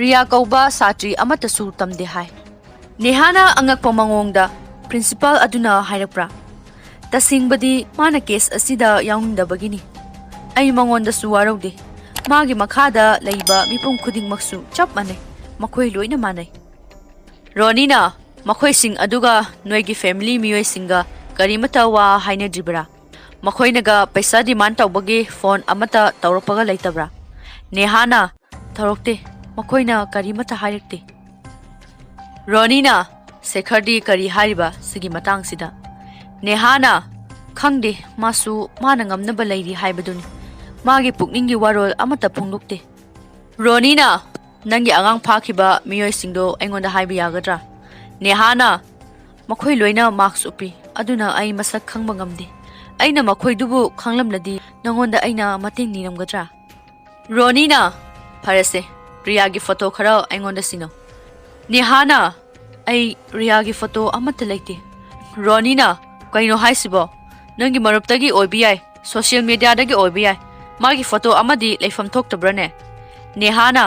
ꯔꯤꯌꯥ ꯀꯧꯕ ꯁꯥꯇ꯭ꯔꯤ ꯑꯃꯠꯇꯁꯨ ꯇꯝꯗꯦ ꯍꯥꯏ"꯫ ꯅꯦꯍꯥꯅ ꯑꯉꯛꯄ ꯃꯑꯣꯡꯗ, "ꯄ꯭ꯔꯤꯟꯁꯤꯄꯥꯜ ꯑꯗꯨꯅ ꯍꯥꯏꯔꯛꯄ꯭ꯔꯥ? ꯇꯁꯦꯡꯕꯗꯤ ꯃꯥꯅ ꯀꯦꯁ ꯑꯁꯤꯗ ꯌꯥꯎꯅꯤꯡꯗꯕꯒꯤꯅꯤ꯫ ꯑꯩ ꯃꯉꯣꯟꯗꯁꯨ ꯋꯥꯔꯧꯗꯦ꯫ ꯃꯥꯒꯤ ꯃꯈꯥꯗ ꯂꯩꯕ ꯃꯤꯄꯨꯝ ꯈꯨꯗꯤꯡꯃꯛꯁꯨ ꯆꯞ ꯃꯥꯟꯅꯩ꯫ ꯃꯈꯣꯏ ꯂꯣꯏꯅ ꯃꯥꯟꯅꯩ"꯫ ꯔꯣꯅꯤꯅ, "ꯃꯈꯣꯏꯁꯤꯡ ꯑꯗꯨꯒ ꯅꯣꯏꯒꯤ ꯐꯦꯃꯤꯂꯤ ꯃꯤꯑꯣꯏꯁꯤꯡꯒ ꯀꯔꯤꯃꯠꯇ ꯋꯥ ꯍꯥꯏꯅꯗ꯭ꯔꯤꯕꯔꯥ? ꯃꯈꯣꯏꯅꯒ ꯄꯩꯁꯥ ꯗꯤꯃꯥꯟ ꯇꯧꯕꯒꯤ ꯐꯣꯟ ꯑꯃꯠꯇ ꯇꯧꯔꯛꯄꯒ ꯂꯩꯇꯕ꯭ꯔꯥ?" ꯅꯦꯍꯥꯅ, "ꯇꯧꯔꯛꯇꯦ꯫ ꯃꯈꯣꯏꯅ ꯀꯔꯤꯃꯠꯇ ꯍꯥꯏꯔꯛꯇꯦ"꯫ ꯔꯣꯅꯤꯅ, "ꯁꯦꯈꯔꯗꯤ ꯀꯔꯤ ꯍꯥꯏꯔꯤꯕ ꯁꯤꯒꯤ ꯃꯇꯥꯡꯁꯤꯗ?" ꯅꯦꯍꯥꯅ, "ꯈꯪꯗꯦ, ꯃꯥꯁꯨ ꯃꯥꯅ ꯉꯝꯅꯕ ꯂꯩꯔꯤ ꯍꯥꯏꯕꯗꯨꯅꯤ꯫ ꯃꯥꯒꯤ ꯄꯨꯛꯅꯤꯡꯒꯤ ꯋꯥꯔꯣꯜ ꯑꯃꯠꯇ ꯐꯣꯡꯗꯣꯛꯇꯦ"꯫ ꯔꯣꯅꯤꯅ, "ꯅꯪꯒꯤ ꯑꯉꯥꯡ ꯐꯥꯈꯤꯕ ꯃꯤꯑꯣꯏꯁꯤꯡꯗꯣ ꯑꯩꯉꯣꯟꯗ ꯍꯥꯏꯕ ꯌꯥꯒꯗ꯭ꯔꯥ?" ꯅꯦꯍꯥꯅ, "ꯃꯈꯣꯏ ꯂꯣꯏꯅ ꯃꯥꯛꯁ ꯎꯞꯄꯤ, ꯑꯗꯨꯅ ꯑꯩ ꯃꯁꯛ ꯈꯪꯕ ꯉꯝꯗꯦ꯫ ꯑꯩꯅ ꯃꯈꯣꯏꯗꯨꯕꯨ ꯈꯪꯂꯝꯂꯗꯤ ꯅꯉꯣꯟꯗ ꯑꯩꯅ ꯃꯇꯦꯡ ꯅꯤꯔꯝꯒꯗ꯭ꯔꯥ?" ꯔꯣꯅꯤꯅ, "ꯐꯔꯦꯁꯦ, ꯔꯤꯌꯥꯒꯤ ꯐꯣꯇꯣ ꯈꯔ ꯑꯩꯉꯣꯟꯗ ꯁꯤꯟꯅꯧ꯫ ꯅꯦꯍꯥꯅ, "ꯑꯩ ꯔꯤꯌꯥꯒꯤ ꯐꯣꯇꯣ ꯑꯃꯠꯇ ꯂꯩꯇꯦ꯫" ꯔꯣꯅꯤꯅ, "ꯀꯩꯅꯣ ꯍꯥꯏꯁꯤꯕꯣ? ꯅꯪꯒꯤ ꯃꯔꯨꯞꯇꯒꯤ ꯑꯣꯏꯕ ꯌꯥꯏ, ꯁꯣꯁꯤꯌꯦꯜ ꯃꯦꯗꯤꯌꯥꯗꯒꯤ ꯑꯣꯏꯕ ꯌꯥꯏ, ꯃꯥꯒꯤ ꯐꯣꯇꯣ ꯑꯃꯗꯤ ꯂꯩꯐꯝ ꯊꯣꯛꯇꯕ꯭ꯔꯅꯦ?" ꯅꯦꯍꯥꯅ,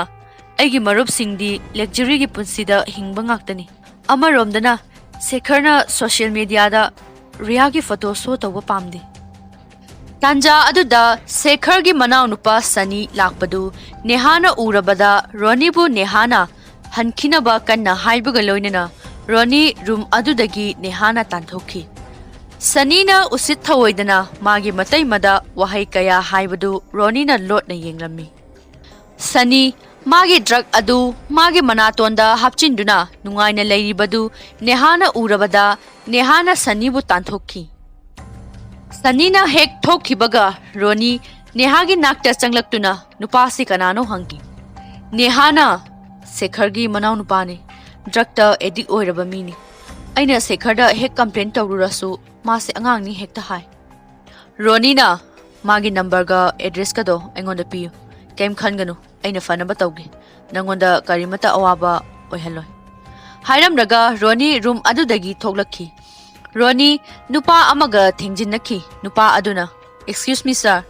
"ꯑꯩꯒꯤ ꯃꯔꯨꯞꯁꯤꯡꯗꯤ ꯂꯛꯖꯔꯤꯒꯤ ꯄꯨꯟꯁꯤꯗ ꯍꯤꯡꯕ ꯉꯥꯛꯇꯅꯤ꯫ ꯑꯃꯔꯣꯝꯗꯅ ꯁꯦꯈꯔꯅ ꯁꯣꯁꯤꯌꯦꯜ ꯃꯦꯗꯤꯌꯥꯗ ꯔꯤꯌꯥꯒꯤ ꯐꯣꯇꯣ ꯁꯣ ꯇꯧꯕ ꯄꯥꯝꯗꯦ꯫" ꯇꯥꯟꯖꯥ ꯑꯗꯨꯗ ꯁꯦꯈꯔꯒꯤ ꯃꯅꯥꯎꯅꯨꯄꯥ ꯁꯅꯤ ꯂꯥꯛꯄꯗꯨ ꯅꯦꯍꯥꯅ ꯎꯔꯕꯗ ꯔꯣꯅꯤꯕꯨ ꯅꯦꯍꯥꯅ ꯍꯟꯈꯤꯅꯕ ꯀꯟꯅ ꯍꯥꯏꯕꯒ ꯂꯣꯏꯅꯅ ꯔꯣꯅꯤ ꯔꯨꯝ ꯑꯗꯨꯗꯒꯤ ꯅꯦꯍꯥꯅ ꯇꯥꯟꯊꯣꯛꯈꯤ꯫ ꯁꯅꯤꯅ ꯎꯁꯤꯠ ꯊꯑꯣꯏꯗꯅ ꯃꯥꯒꯤ ꯃꯇꯩꯃꯗ ꯋꯥꯍꯩ ꯀꯌꯥ ꯍꯥꯏꯕꯗꯨ ꯔꯣꯅꯤꯅ ꯂꯣꯠꯅ ꯌꯦꯡꯂꯝꯃꯤ꯫ ꯁꯅꯤ ꯃꯥꯒꯤ ꯗ꯭ꯔꯒ ꯑꯗꯨ ꯃꯥꯒꯤ ꯃꯅꯥꯇꯣꯟꯗ ꯍꯥꯞꯆꯤꯟꯗꯨꯅ ꯅꯨꯡꯉꯥꯏꯅ ꯂꯩꯔꯤꯕꯗꯨ ꯅꯦꯍꯥꯅ ꯎꯔꯕꯗ ꯅꯦꯍꯥꯅ ꯁꯅꯤꯕꯨ ꯇꯥꯟꯊꯣꯛꯈꯤ꯫ ꯁꯅꯤꯅ ꯍꯦꯛ ꯊꯣꯛꯈꯤꯕꯒ ꯔꯣꯅꯤ ꯅꯦꯍꯥꯒꯤ ꯅꯥꯛꯇ ꯆꯪꯂꯛꯇꯨꯅ ꯅꯨꯄꯥꯁꯤ ꯀꯅꯥꯅꯣ ꯍꯪꯈꯤ꯫ ꯅꯦꯍꯥꯅ, "ꯁꯦꯈꯔꯒꯤ ꯃꯅꯥꯎꯅꯨꯄꯥꯅꯤ, ꯗ꯭ꯔꯒꯇ ꯑꯦꯗꯤꯛ ꯑꯣꯏꯔꯕ ꯃꯤꯅꯤ꯫ ꯑꯩꯅ ꯁꯦꯈꯔꯗ ꯍꯦꯛ ꯀꯝꯄ꯭ꯂꯦꯟ ꯇꯧꯔꯨꯔꯁꯨ ꯃꯥꯁꯦ ꯑꯉꯥꯡꯅꯤ ꯍꯦꯛꯇ ꯍꯥꯏ꯫" ꯔꯣꯅꯤꯅ, "ꯃꯥꯒꯤ ꯅꯝꯕꯔꯒ ꯑꯦꯗ꯭ꯔꯦꯁꯀꯗꯣ ꯑꯩꯉꯣꯟꯗ ꯄꯤꯌꯨ꯫ ꯀꯩꯝ ꯈꯟꯒꯅꯨ, ꯑꯩꯅ ꯐꯅꯕ ꯇꯧꯒꯦ꯫ ꯅꯪꯉꯣꯟꯗ ꯀꯔꯤꯃꯠꯇ ꯑꯋꯥꯕ ꯑꯣꯏꯍꯜꯂꯣꯏ꯫" ꯍꯥꯏꯔꯝꯂꯒ ꯔꯣꯅꯤ ꯔꯨꯝ ꯑꯗꯨꯗꯒꯤ ꯊꯣꯛꯂꯛꯈꯤ꯫ ꯔꯣꯅꯤ ꯅꯨꯄꯥ ꯑꯃꯒ ꯊꯦꯡꯖꯤꯟꯅꯈꯤ꯫ ꯅꯨꯄꯥ ꯑꯗꯨꯅ, "Excuse me, sir꯫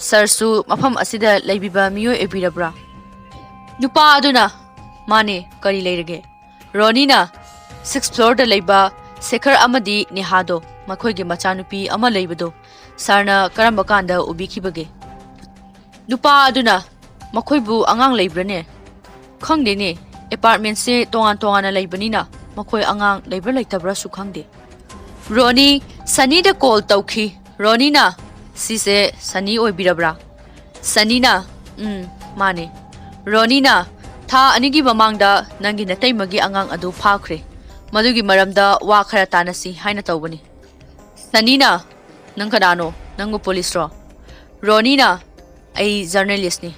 ꯁꯥꯔꯁꯨ ꯃꯐꯝ ꯑꯁꯤꯗ ꯂꯩꯕꯤꯕ ꯃꯤꯑꯣꯏ ꯑꯣꯏꯕꯤꯔꯕ꯭ꯔꯥ?" ꯅꯨꯄꯥ ꯑꯗꯨꯅ, "ꯃꯥꯅꯦ, ꯀꯔꯤ ꯂꯩꯔꯒꯦ?" ꯔꯣꯅꯤꯅ, "ꯁꯤꯛꯁ ꯐ꯭ꯂꯣꯔꯗ ꯂꯩꯕ ꯁꯦꯈꯔ ꯑꯃꯗꯤ ꯅꯦꯍꯥꯗꯣ, ꯃꯈꯣꯏꯒꯤ ꯃꯆꯥꯅꯨꯄꯤ ꯑꯃ ꯂꯩꯕꯗꯣ, ꯁꯥꯔꯅ ꯀꯔꯝꯕ ꯀꯥꯟꯗ ꯎꯕꯤꯈꯤꯕꯒꯦ?" ꯅꯨꯄꯥ ꯑꯗꯨꯅ, "ꯃꯈꯣꯏꯕꯨ ꯑꯉꯥꯡ ꯂꯩꯕ꯭ꯔꯅꯦ?" "ꯈꯪꯗꯦꯅꯦ, ꯑꯦꯄꯥꯔꯠꯃꯦꯟꯁꯦ ꯇꯣꯉꯥꯟ ꯇꯣꯉꯥꯟꯅ ꯂꯩꯕꯅꯤꯅ ꯃꯈꯣꯏ ꯑꯉꯥꯡ ꯂꯩꯕ꯭ꯔꯥ ꯂꯩꯇꯕ꯭ꯔꯥꯁꯨ ꯈꯪꯗꯦ꯫" ꯔꯣꯅꯤ ꯁꯅꯤꯗ ꯀꯣꯜ ꯇꯧꯈꯤ꯫ ꯔꯣꯅꯤꯅ, "ꯁꯤꯁꯦ ꯁꯅꯤ ꯑꯣꯏꯕꯤꯔꯕ꯭ꯔꯥ?" ꯁꯅꯤꯅ, "ꯎꯝ, ꯃꯥꯅꯦ꯫" ꯔꯣꯅꯤꯅ, "ꯊꯥ ꯑꯅꯤꯒꯤ ꯃꯃꯥꯡꯗ ꯅꯪꯒꯤ ꯅꯇꯩꯃꯒꯤ ꯑꯉꯥꯡ ꯑꯗꯨ ꯐꯥꯈ꯭ꯔꯦ꯫ ꯃꯗꯨꯒꯤ ꯃꯔꯝꯗ ꯋꯥ ꯈꯔ ꯇꯥꯅꯁꯤ ꯍꯥꯏꯅ ꯇꯧꯕꯅꯤ꯫" ꯁꯅꯤꯅ, "ꯅꯪ ꯀꯅꯥꯅꯣ? ꯅꯪꯕꯨ ꯄꯨꯂꯤꯁꯔꯣ?" ꯔꯣꯅꯤꯅ, "ꯑꯩ ꯖꯔꯅꯦꯂꯤꯁꯅꯤ,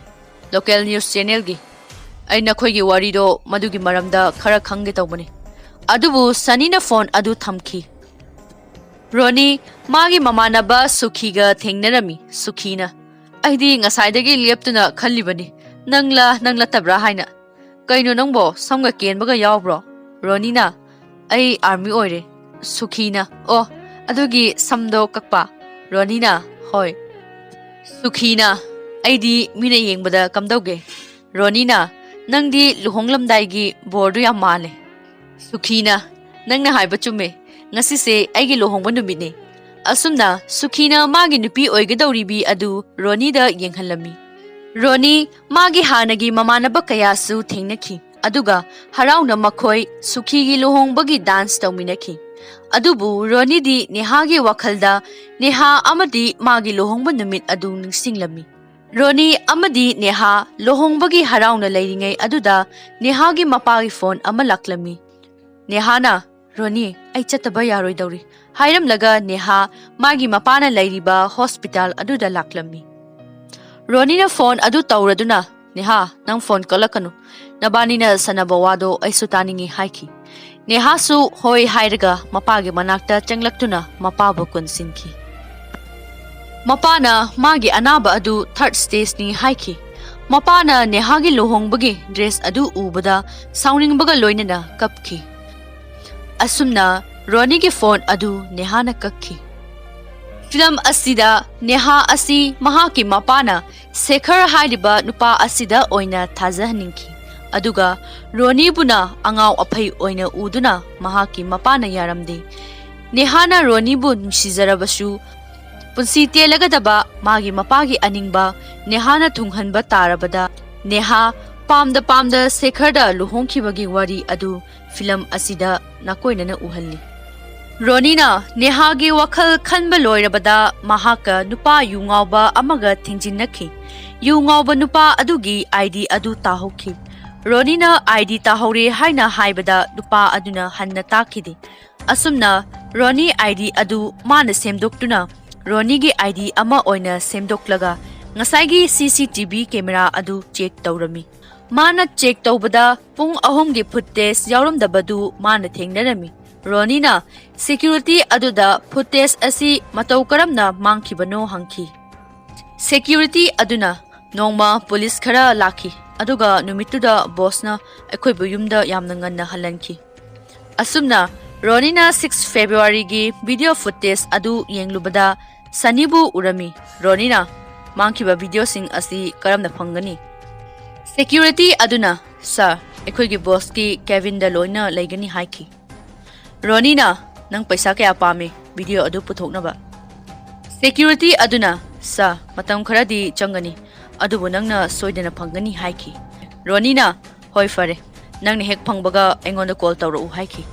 ꯂꯣꯀꯦꯜ ꯅ꯭ꯌꯨꯁ ꯆꯦꯅꯦꯜꯒꯤ꯫ ꯑꯩ ꯅꯈꯣꯏꯒꯤ ꯋꯥꯔꯤꯗꯣ ꯃꯗꯨꯒꯤ ꯃꯔꯝꯗ ꯈꯔ ꯈꯪꯒꯦ ꯇꯧꯕꯅꯤ꯫" ꯑꯗꯨꯕꯨ ꯁꯅꯤꯅ ꯐꯣꯟ ꯑꯗꯨ ꯊꯝꯈꯤ꯫ ꯔꯣꯅꯤ ꯃꯥꯒꯤ ꯃꯃꯥꯟꯅꯕ ꯁꯨꯈꯤꯒ ꯊꯦꯡꯅꯔꯝꯃꯤ꯫ ꯁꯨꯈꯤꯅ, "ꯑꯩꯗꯤ ꯉꯁꯥꯏꯗꯒꯤ ꯂꯦꯞꯇꯨꯅ ꯈꯜꯂꯤꯕꯅꯤ, "ꯅꯪꯂ ꯅꯪ ꯅꯠꯇꯕ꯭ꯔꯥ ꯍꯥꯏꯅ꯫ ꯀꯩꯅꯣ ꯅꯪꯕꯣ, ꯁꯝꯒ ꯀꯦꯟꯕꯒ ꯌꯥꯎꯕ꯭ꯔꯣ?" ꯔꯣꯅꯤꯅ, "ꯑꯩ ꯑꯥꯔꯃꯤ ꯑꯣꯏꯔꯦ꯫" ꯁꯨꯈꯤꯅ, "ꯑꯣ, ꯑꯗꯨꯒꯤ ꯁꯝꯗꯣ ꯀꯛꯄ?" ꯔꯣꯅꯤꯅ, "ꯍꯣꯏ꯫" ꯁꯨꯈꯤꯅ, "ꯑꯩꯗꯤ ꯃꯤꯅ ꯌꯦꯡꯕꯗ ꯀꯝꯗꯧꯒꯦ?" ꯔꯣꯅꯤꯅ, "ꯅꯪꯗꯤ ꯂꯨꯍꯣꯡꯂꯝꯗꯥꯏꯒꯤ ꯕꯣꯔꯗꯨ ꯌꯥꯝ ꯃꯥꯜꯂꯦ꯫" ꯁꯨꯈꯤꯅ, "ꯅꯪꯅ ꯍꯥꯏꯕ ꯆꯨꯝꯃꯦ꯫ ꯉꯁꯤꯁꯦ ꯑꯩꯒꯤ ꯂꯨꯍꯣꯡꯕ ꯅꯨꯃꯤꯠꯅꯤ꯫" ꯑꯁꯨꯝꯅ ꯁꯨꯈꯤꯅ ꯃꯥꯒꯤ ꯅꯨꯄꯤ ꯑꯣꯏꯒꯗꯧꯔꯤꯕꯤ ꯑꯗꯨ ꯔꯣꯅꯤꯗ ꯌꯦꯡꯍꯜꯂꯝꯃꯤ꯫ ꯔꯣꯅꯤ ꯃꯥꯒꯤ ꯍꯥꯟꯅꯒꯤ ꯃꯃꯥꯟꯅꯕ ꯀꯌꯥꯁꯨ ꯊꯦꯡꯅꯈꯤ, ꯑꯗꯨꯒ ꯍꯔꯥꯎꯅ ꯃꯈꯣꯏ ꯁꯨꯈꯤꯒꯤ ꯂꯨꯍꯣꯡꯕꯒꯤ ꯗꯥꯟꯁ ꯇꯧꯃꯤꯟꯅꯈꯤ꯫ ꯑꯗꯨꯕꯨ ꯔꯣꯅꯤꯗꯤ ꯅꯦꯍꯥꯒꯤ ꯋꯥꯈꯜꯗ ꯅꯦꯍꯥ ꯑꯃꯗꯤ ꯃꯥꯒꯤ ꯂꯨꯍꯣꯡꯕ ꯅꯨꯃꯤꯠ ꯑꯗꯨ ꯅꯤꯡꯁꯤꯡꯂꯝꯃꯤ꯫ ꯔꯣꯅꯤ ꯑꯃꯗꯤ ꯅꯦꯍꯥ ꯂꯨꯍꯣꯡꯕꯒꯤ ꯍꯔꯥꯎꯅ ꯂꯩꯔꯤꯉꯩ ꯑꯗꯨꯗ ꯅꯦꯍꯥꯒꯤ ꯃꯄꯥꯒꯤ ꯐꯣꯟ ꯑꯃ ꯂꯥꯛꯂꯝꯃꯤ꯫ ꯅꯦꯍꯥꯅ, "ꯔꯣꯅꯤ, ꯑꯩ ꯆꯠꯇꯕ ꯌꯥꯔꯣꯏꯗꯧꯔꯤ" ꯍꯥꯏꯔꯝꯂꯒ ꯅꯦꯍꯥ ꯃꯥꯒꯤ ꯃꯄꯥꯅ ꯂꯩꯔꯤꯕ ꯍꯣꯁꯄꯤꯇꯥꯜ ꯑꯗꯨꯗ ꯂꯥꯛꯂꯝꯃꯤ꯫ ꯔꯣꯅꯤꯅ ꯐꯣꯟ ꯑꯗꯨ ꯇꯧꯔꯗꯨꯅ, "ꯅꯦꯍꯥ, ꯅꯪ ꯐꯣꯟ ꯀꯛꯂꯛꯀꯅꯨ꯫ ꯅꯕꯥꯅꯤꯅ ꯁꯥꯟꯅꯕ ꯋꯥꯗꯣ ꯑꯩꯁꯨ ꯇꯥꯅꯤꯡꯏ" ꯍꯥꯏꯈꯤ꯫ ꯅꯦꯍꯥꯁꯨ ꯍꯣꯏ ꯍꯥꯏꯔꯒ ꯃꯄꯥꯒꯤ ꯃꯅꯥꯛꯇ ꯆꯪꯂꯛꯇꯨꯅ ꯃꯄꯥꯕꯨ ꯀꯣꯟꯁꯤꯟꯈꯤ꯫ ꯃꯄꯥꯅ ꯃꯥꯒꯤ ꯑꯅꯥꯕ ꯑꯗꯨ ꯊꯥꯔꯗ ꯁ꯭ꯇꯦꯖꯅꯤ ꯍꯥꯏꯈꯤ꯫ ꯃꯄꯥꯅ ꯅꯦꯍꯥꯒꯤ ꯂꯨꯍꯣꯡꯕꯒꯤ ꯗ꯭ꯔꯦꯁ ꯑꯗꯨ ꯎꯕꯗ ꯁꯥꯎꯅꯤꯡꯕꯒ ꯂꯣꯏꯅꯅ ꯀꯞꯈꯤ꯫ ꯑꯁꯨꯝꯅ ꯔꯣꯅꯤꯒꯤ ꯐꯣꯟ ꯑꯗꯨ ꯅꯦꯍꯥꯅ ꯀꯛꯈꯤ꯫ ꯐꯤꯂꯝ ꯑꯁꯤꯗ ꯅꯦꯍꯥ ꯑꯁꯤ ꯃꯍꯥꯛꯀꯤ ꯃꯄꯥꯅ ꯁꯦꯈꯔ ꯍꯥꯏꯔꯤꯕ ꯅꯨꯄꯥ ꯑꯁꯤꯗ ꯑꯣꯏꯅ ꯊꯥꯖꯍꯟꯅꯤꯡꯈꯤ, ꯑꯗꯨꯒ ꯔꯣꯅꯤꯕꯨꯅ ꯑꯉꯥꯎ ꯑꯐꯩ ꯑꯣꯏꯅ ꯎꯗꯨꯅ ꯃꯍꯥꯛꯀꯤ ꯃꯄꯥꯅ ꯌꯥꯔꯝꯗꯦ꯫ ꯅꯦꯍꯥꯅ ꯔꯣꯅꯤꯕꯨ ꯅꯨꯡꯁꯤꯖꯔꯕꯁꯨ, ꯄꯨꯟꯁꯤ ꯇꯦꯜꯂꯒꯗꯕ ꯃꯥꯒꯤ ꯃꯄꯥꯒꯤ ꯑꯅꯤꯡꯕ ꯅꯦꯍꯥꯅ ꯊꯨꯡꯍꯟꯕ ꯇꯥꯔꯕꯗ, ꯅꯦꯍꯥ ꯄꯥꯝꯗ ꯄꯥꯝꯗ ꯁꯦꯈꯔꯗ ꯂꯨꯍꯣꯡꯈꯤꯕꯒꯤ ꯋꯥꯔꯤ ꯑꯗꯨ ꯐꯤꯂꯝ ꯑꯁꯤꯗ ꯅꯥꯀꯣꯏꯅꯅ ꯎꯍꯜꯂꯤ꯫ ꯔꯣꯅꯤꯅ ꯅꯦꯍꯥꯒꯤ ꯋꯥꯈꯜ ꯈꯟꯕ ꯂꯣꯏꯔꯕꯗ ꯃꯍꯥꯛꯀ ꯅꯨꯄꯥ ꯌꯨ ꯉꯥꯎꯕ ꯑꯃꯒ ꯊꯦꯡꯖꯤꯟꯅꯈꯤ꯫ ꯌꯨ ꯉꯥꯎꯕ ꯅꯨꯄꯥ ꯑꯗꯨꯒꯤ ꯑꯥꯏ ꯗꯤ ꯑꯗꯨ ꯇꯥꯍꯧꯈꯤ꯫ ꯔꯣꯅꯤꯅ ꯑꯥꯏ ꯗꯤ ꯇꯥꯍꯧꯔꯦ ꯍꯥꯏꯅ ꯍꯥꯏꯕꯗ ꯅꯨꯄꯥ ꯑꯗꯨꯅ ꯍꯟꯅ ꯇꯥꯈꯤꯗꯦ꯫ ꯑꯁꯨꯝꯅ ꯔꯣꯅꯤ ꯑꯥꯏ ꯗꯤ ꯑꯗꯨ ꯃꯥꯅ ꯁꯦꯝꯗꯣꯛꯇꯨꯅ ꯔꯣꯅꯤꯒꯤ ꯑꯥꯏ ꯗꯤ ꯑꯃ ꯑꯣꯏꯅ ꯁꯦꯝꯗꯣꯛꯂꯒ ꯉꯁꯥꯏꯒꯤ ꯁꯤ ꯁꯤ ꯇꯤ ꯚꯤ ꯀꯦꯃꯦꯔꯥ ꯑꯗꯨ ꯆꯦꯛ ꯇꯧꯔꯝꯃꯤ꯫ ꯃꯥꯅ ꯆꯦꯛ ꯇꯧꯕꯗ ꯄꯨꯡ ꯑꯍꯨꯝꯒꯤ ꯐꯨꯇꯦꯖ ꯌꯥꯎꯔꯝꯗꯕꯗꯨ ꯃꯥꯅ ꯊꯦꯡꯅꯔꯝꯃꯤ꯫ ꯔꯣꯅꯤꯅ ꯁꯦꯀ꯭ꯌꯨꯔꯤꯇꯤ ꯑꯗꯨꯗ ꯐꯨꯇꯦꯖ ꯑꯁꯤ ꯃꯇꯧ ꯀꯔꯝꯅ ꯃꯥꯡꯈꯤꯕꯅꯣ ꯍꯪꯈꯤ꯫ ꯁꯦꯀ꯭ꯌꯨꯔꯤꯇꯤ ꯑꯗꯨꯅ ꯅꯣꯡꯃ ꯄꯨꯂꯤꯁ ꯈꯔ ꯂꯥꯛꯈꯤ, ꯑꯗꯨꯒ ꯅꯨꯃꯤꯠꯇꯨꯗ ꯕꯣꯁꯅ ꯑꯩꯈꯣꯏꯕꯨ ꯌꯨꯝꯗ ꯌꯥꯝꯅ ꯉꯟꯅ ꯍꯜꯍꯟꯈꯤ꯫ ꯑꯁꯨꯝꯅ ꯔꯣꯅꯤꯅ ꯁꯤꯛꯁ ꯐꯦꯕ꯭ꯔꯨꯋꯥꯔꯤꯒꯤ ꯚꯤꯗꯤꯑꯣ ꯐꯨꯇꯦꯖ ꯑꯗꯨ ꯌꯦꯡꯂꯨꯕꯗ ꯁꯅꯤꯕꯨ ꯎꯔꯝꯃꯤ꯫ ꯔꯣꯅꯤꯅ, "ꯃꯥꯡꯈꯤꯕ ꯚꯤꯗꯤꯑꯣꯁꯤꯡ ꯑꯁꯤ ꯀꯔꯝꯅ ꯐꯪꯒꯅꯤ?" ꯁꯦꯀ꯭ꯌꯨꯔꯤꯇꯤ ꯑꯗꯨꯅ, "ꯁꯥꯔ, ꯑꯩꯈꯣꯏꯒꯤ ꯕꯣꯁꯀꯤ ꯀꯦꯕꯤꯟꯗ ꯂꯣꯏꯅ ꯂꯩꯒꯅꯤ" ꯍꯥꯏꯈꯤ꯫ ꯔꯣꯅꯤꯅ, "ꯅꯪ ꯄꯩꯁꯥ ꯀꯌꯥ ꯄꯥꯝꯃꯤ ꯚꯤꯗꯤꯑꯣ ꯑꯗꯨ ꯄꯨꯊꯣꯛꯅꯕ?" ꯁꯦꯀ꯭ꯌꯨꯔꯤꯇꯤ ꯑꯗꯨꯅ, "ꯁꯥꯔ, ꯃꯇꯝ ꯈꯔꯗꯤ ꯆꯪꯒꯅꯤ, ꯑꯗꯨꯕꯨ ꯅꯪꯅ ꯁꯣꯏꯗꯅ ꯐꯪꯒꯅꯤ" ꯍꯥꯏꯈꯤ꯫ ꯔꯣꯅꯤꯅ, "ꯍꯣꯏ, ꯐꯔꯦ, ꯅꯪꯅ ꯍꯦꯛ ꯐꯪꯕꯒ ꯑꯩꯉꯣꯟꯗ ꯀꯣꯜ ꯇꯧꯔꯛꯎ" ꯍꯥꯏꯈꯤ꯫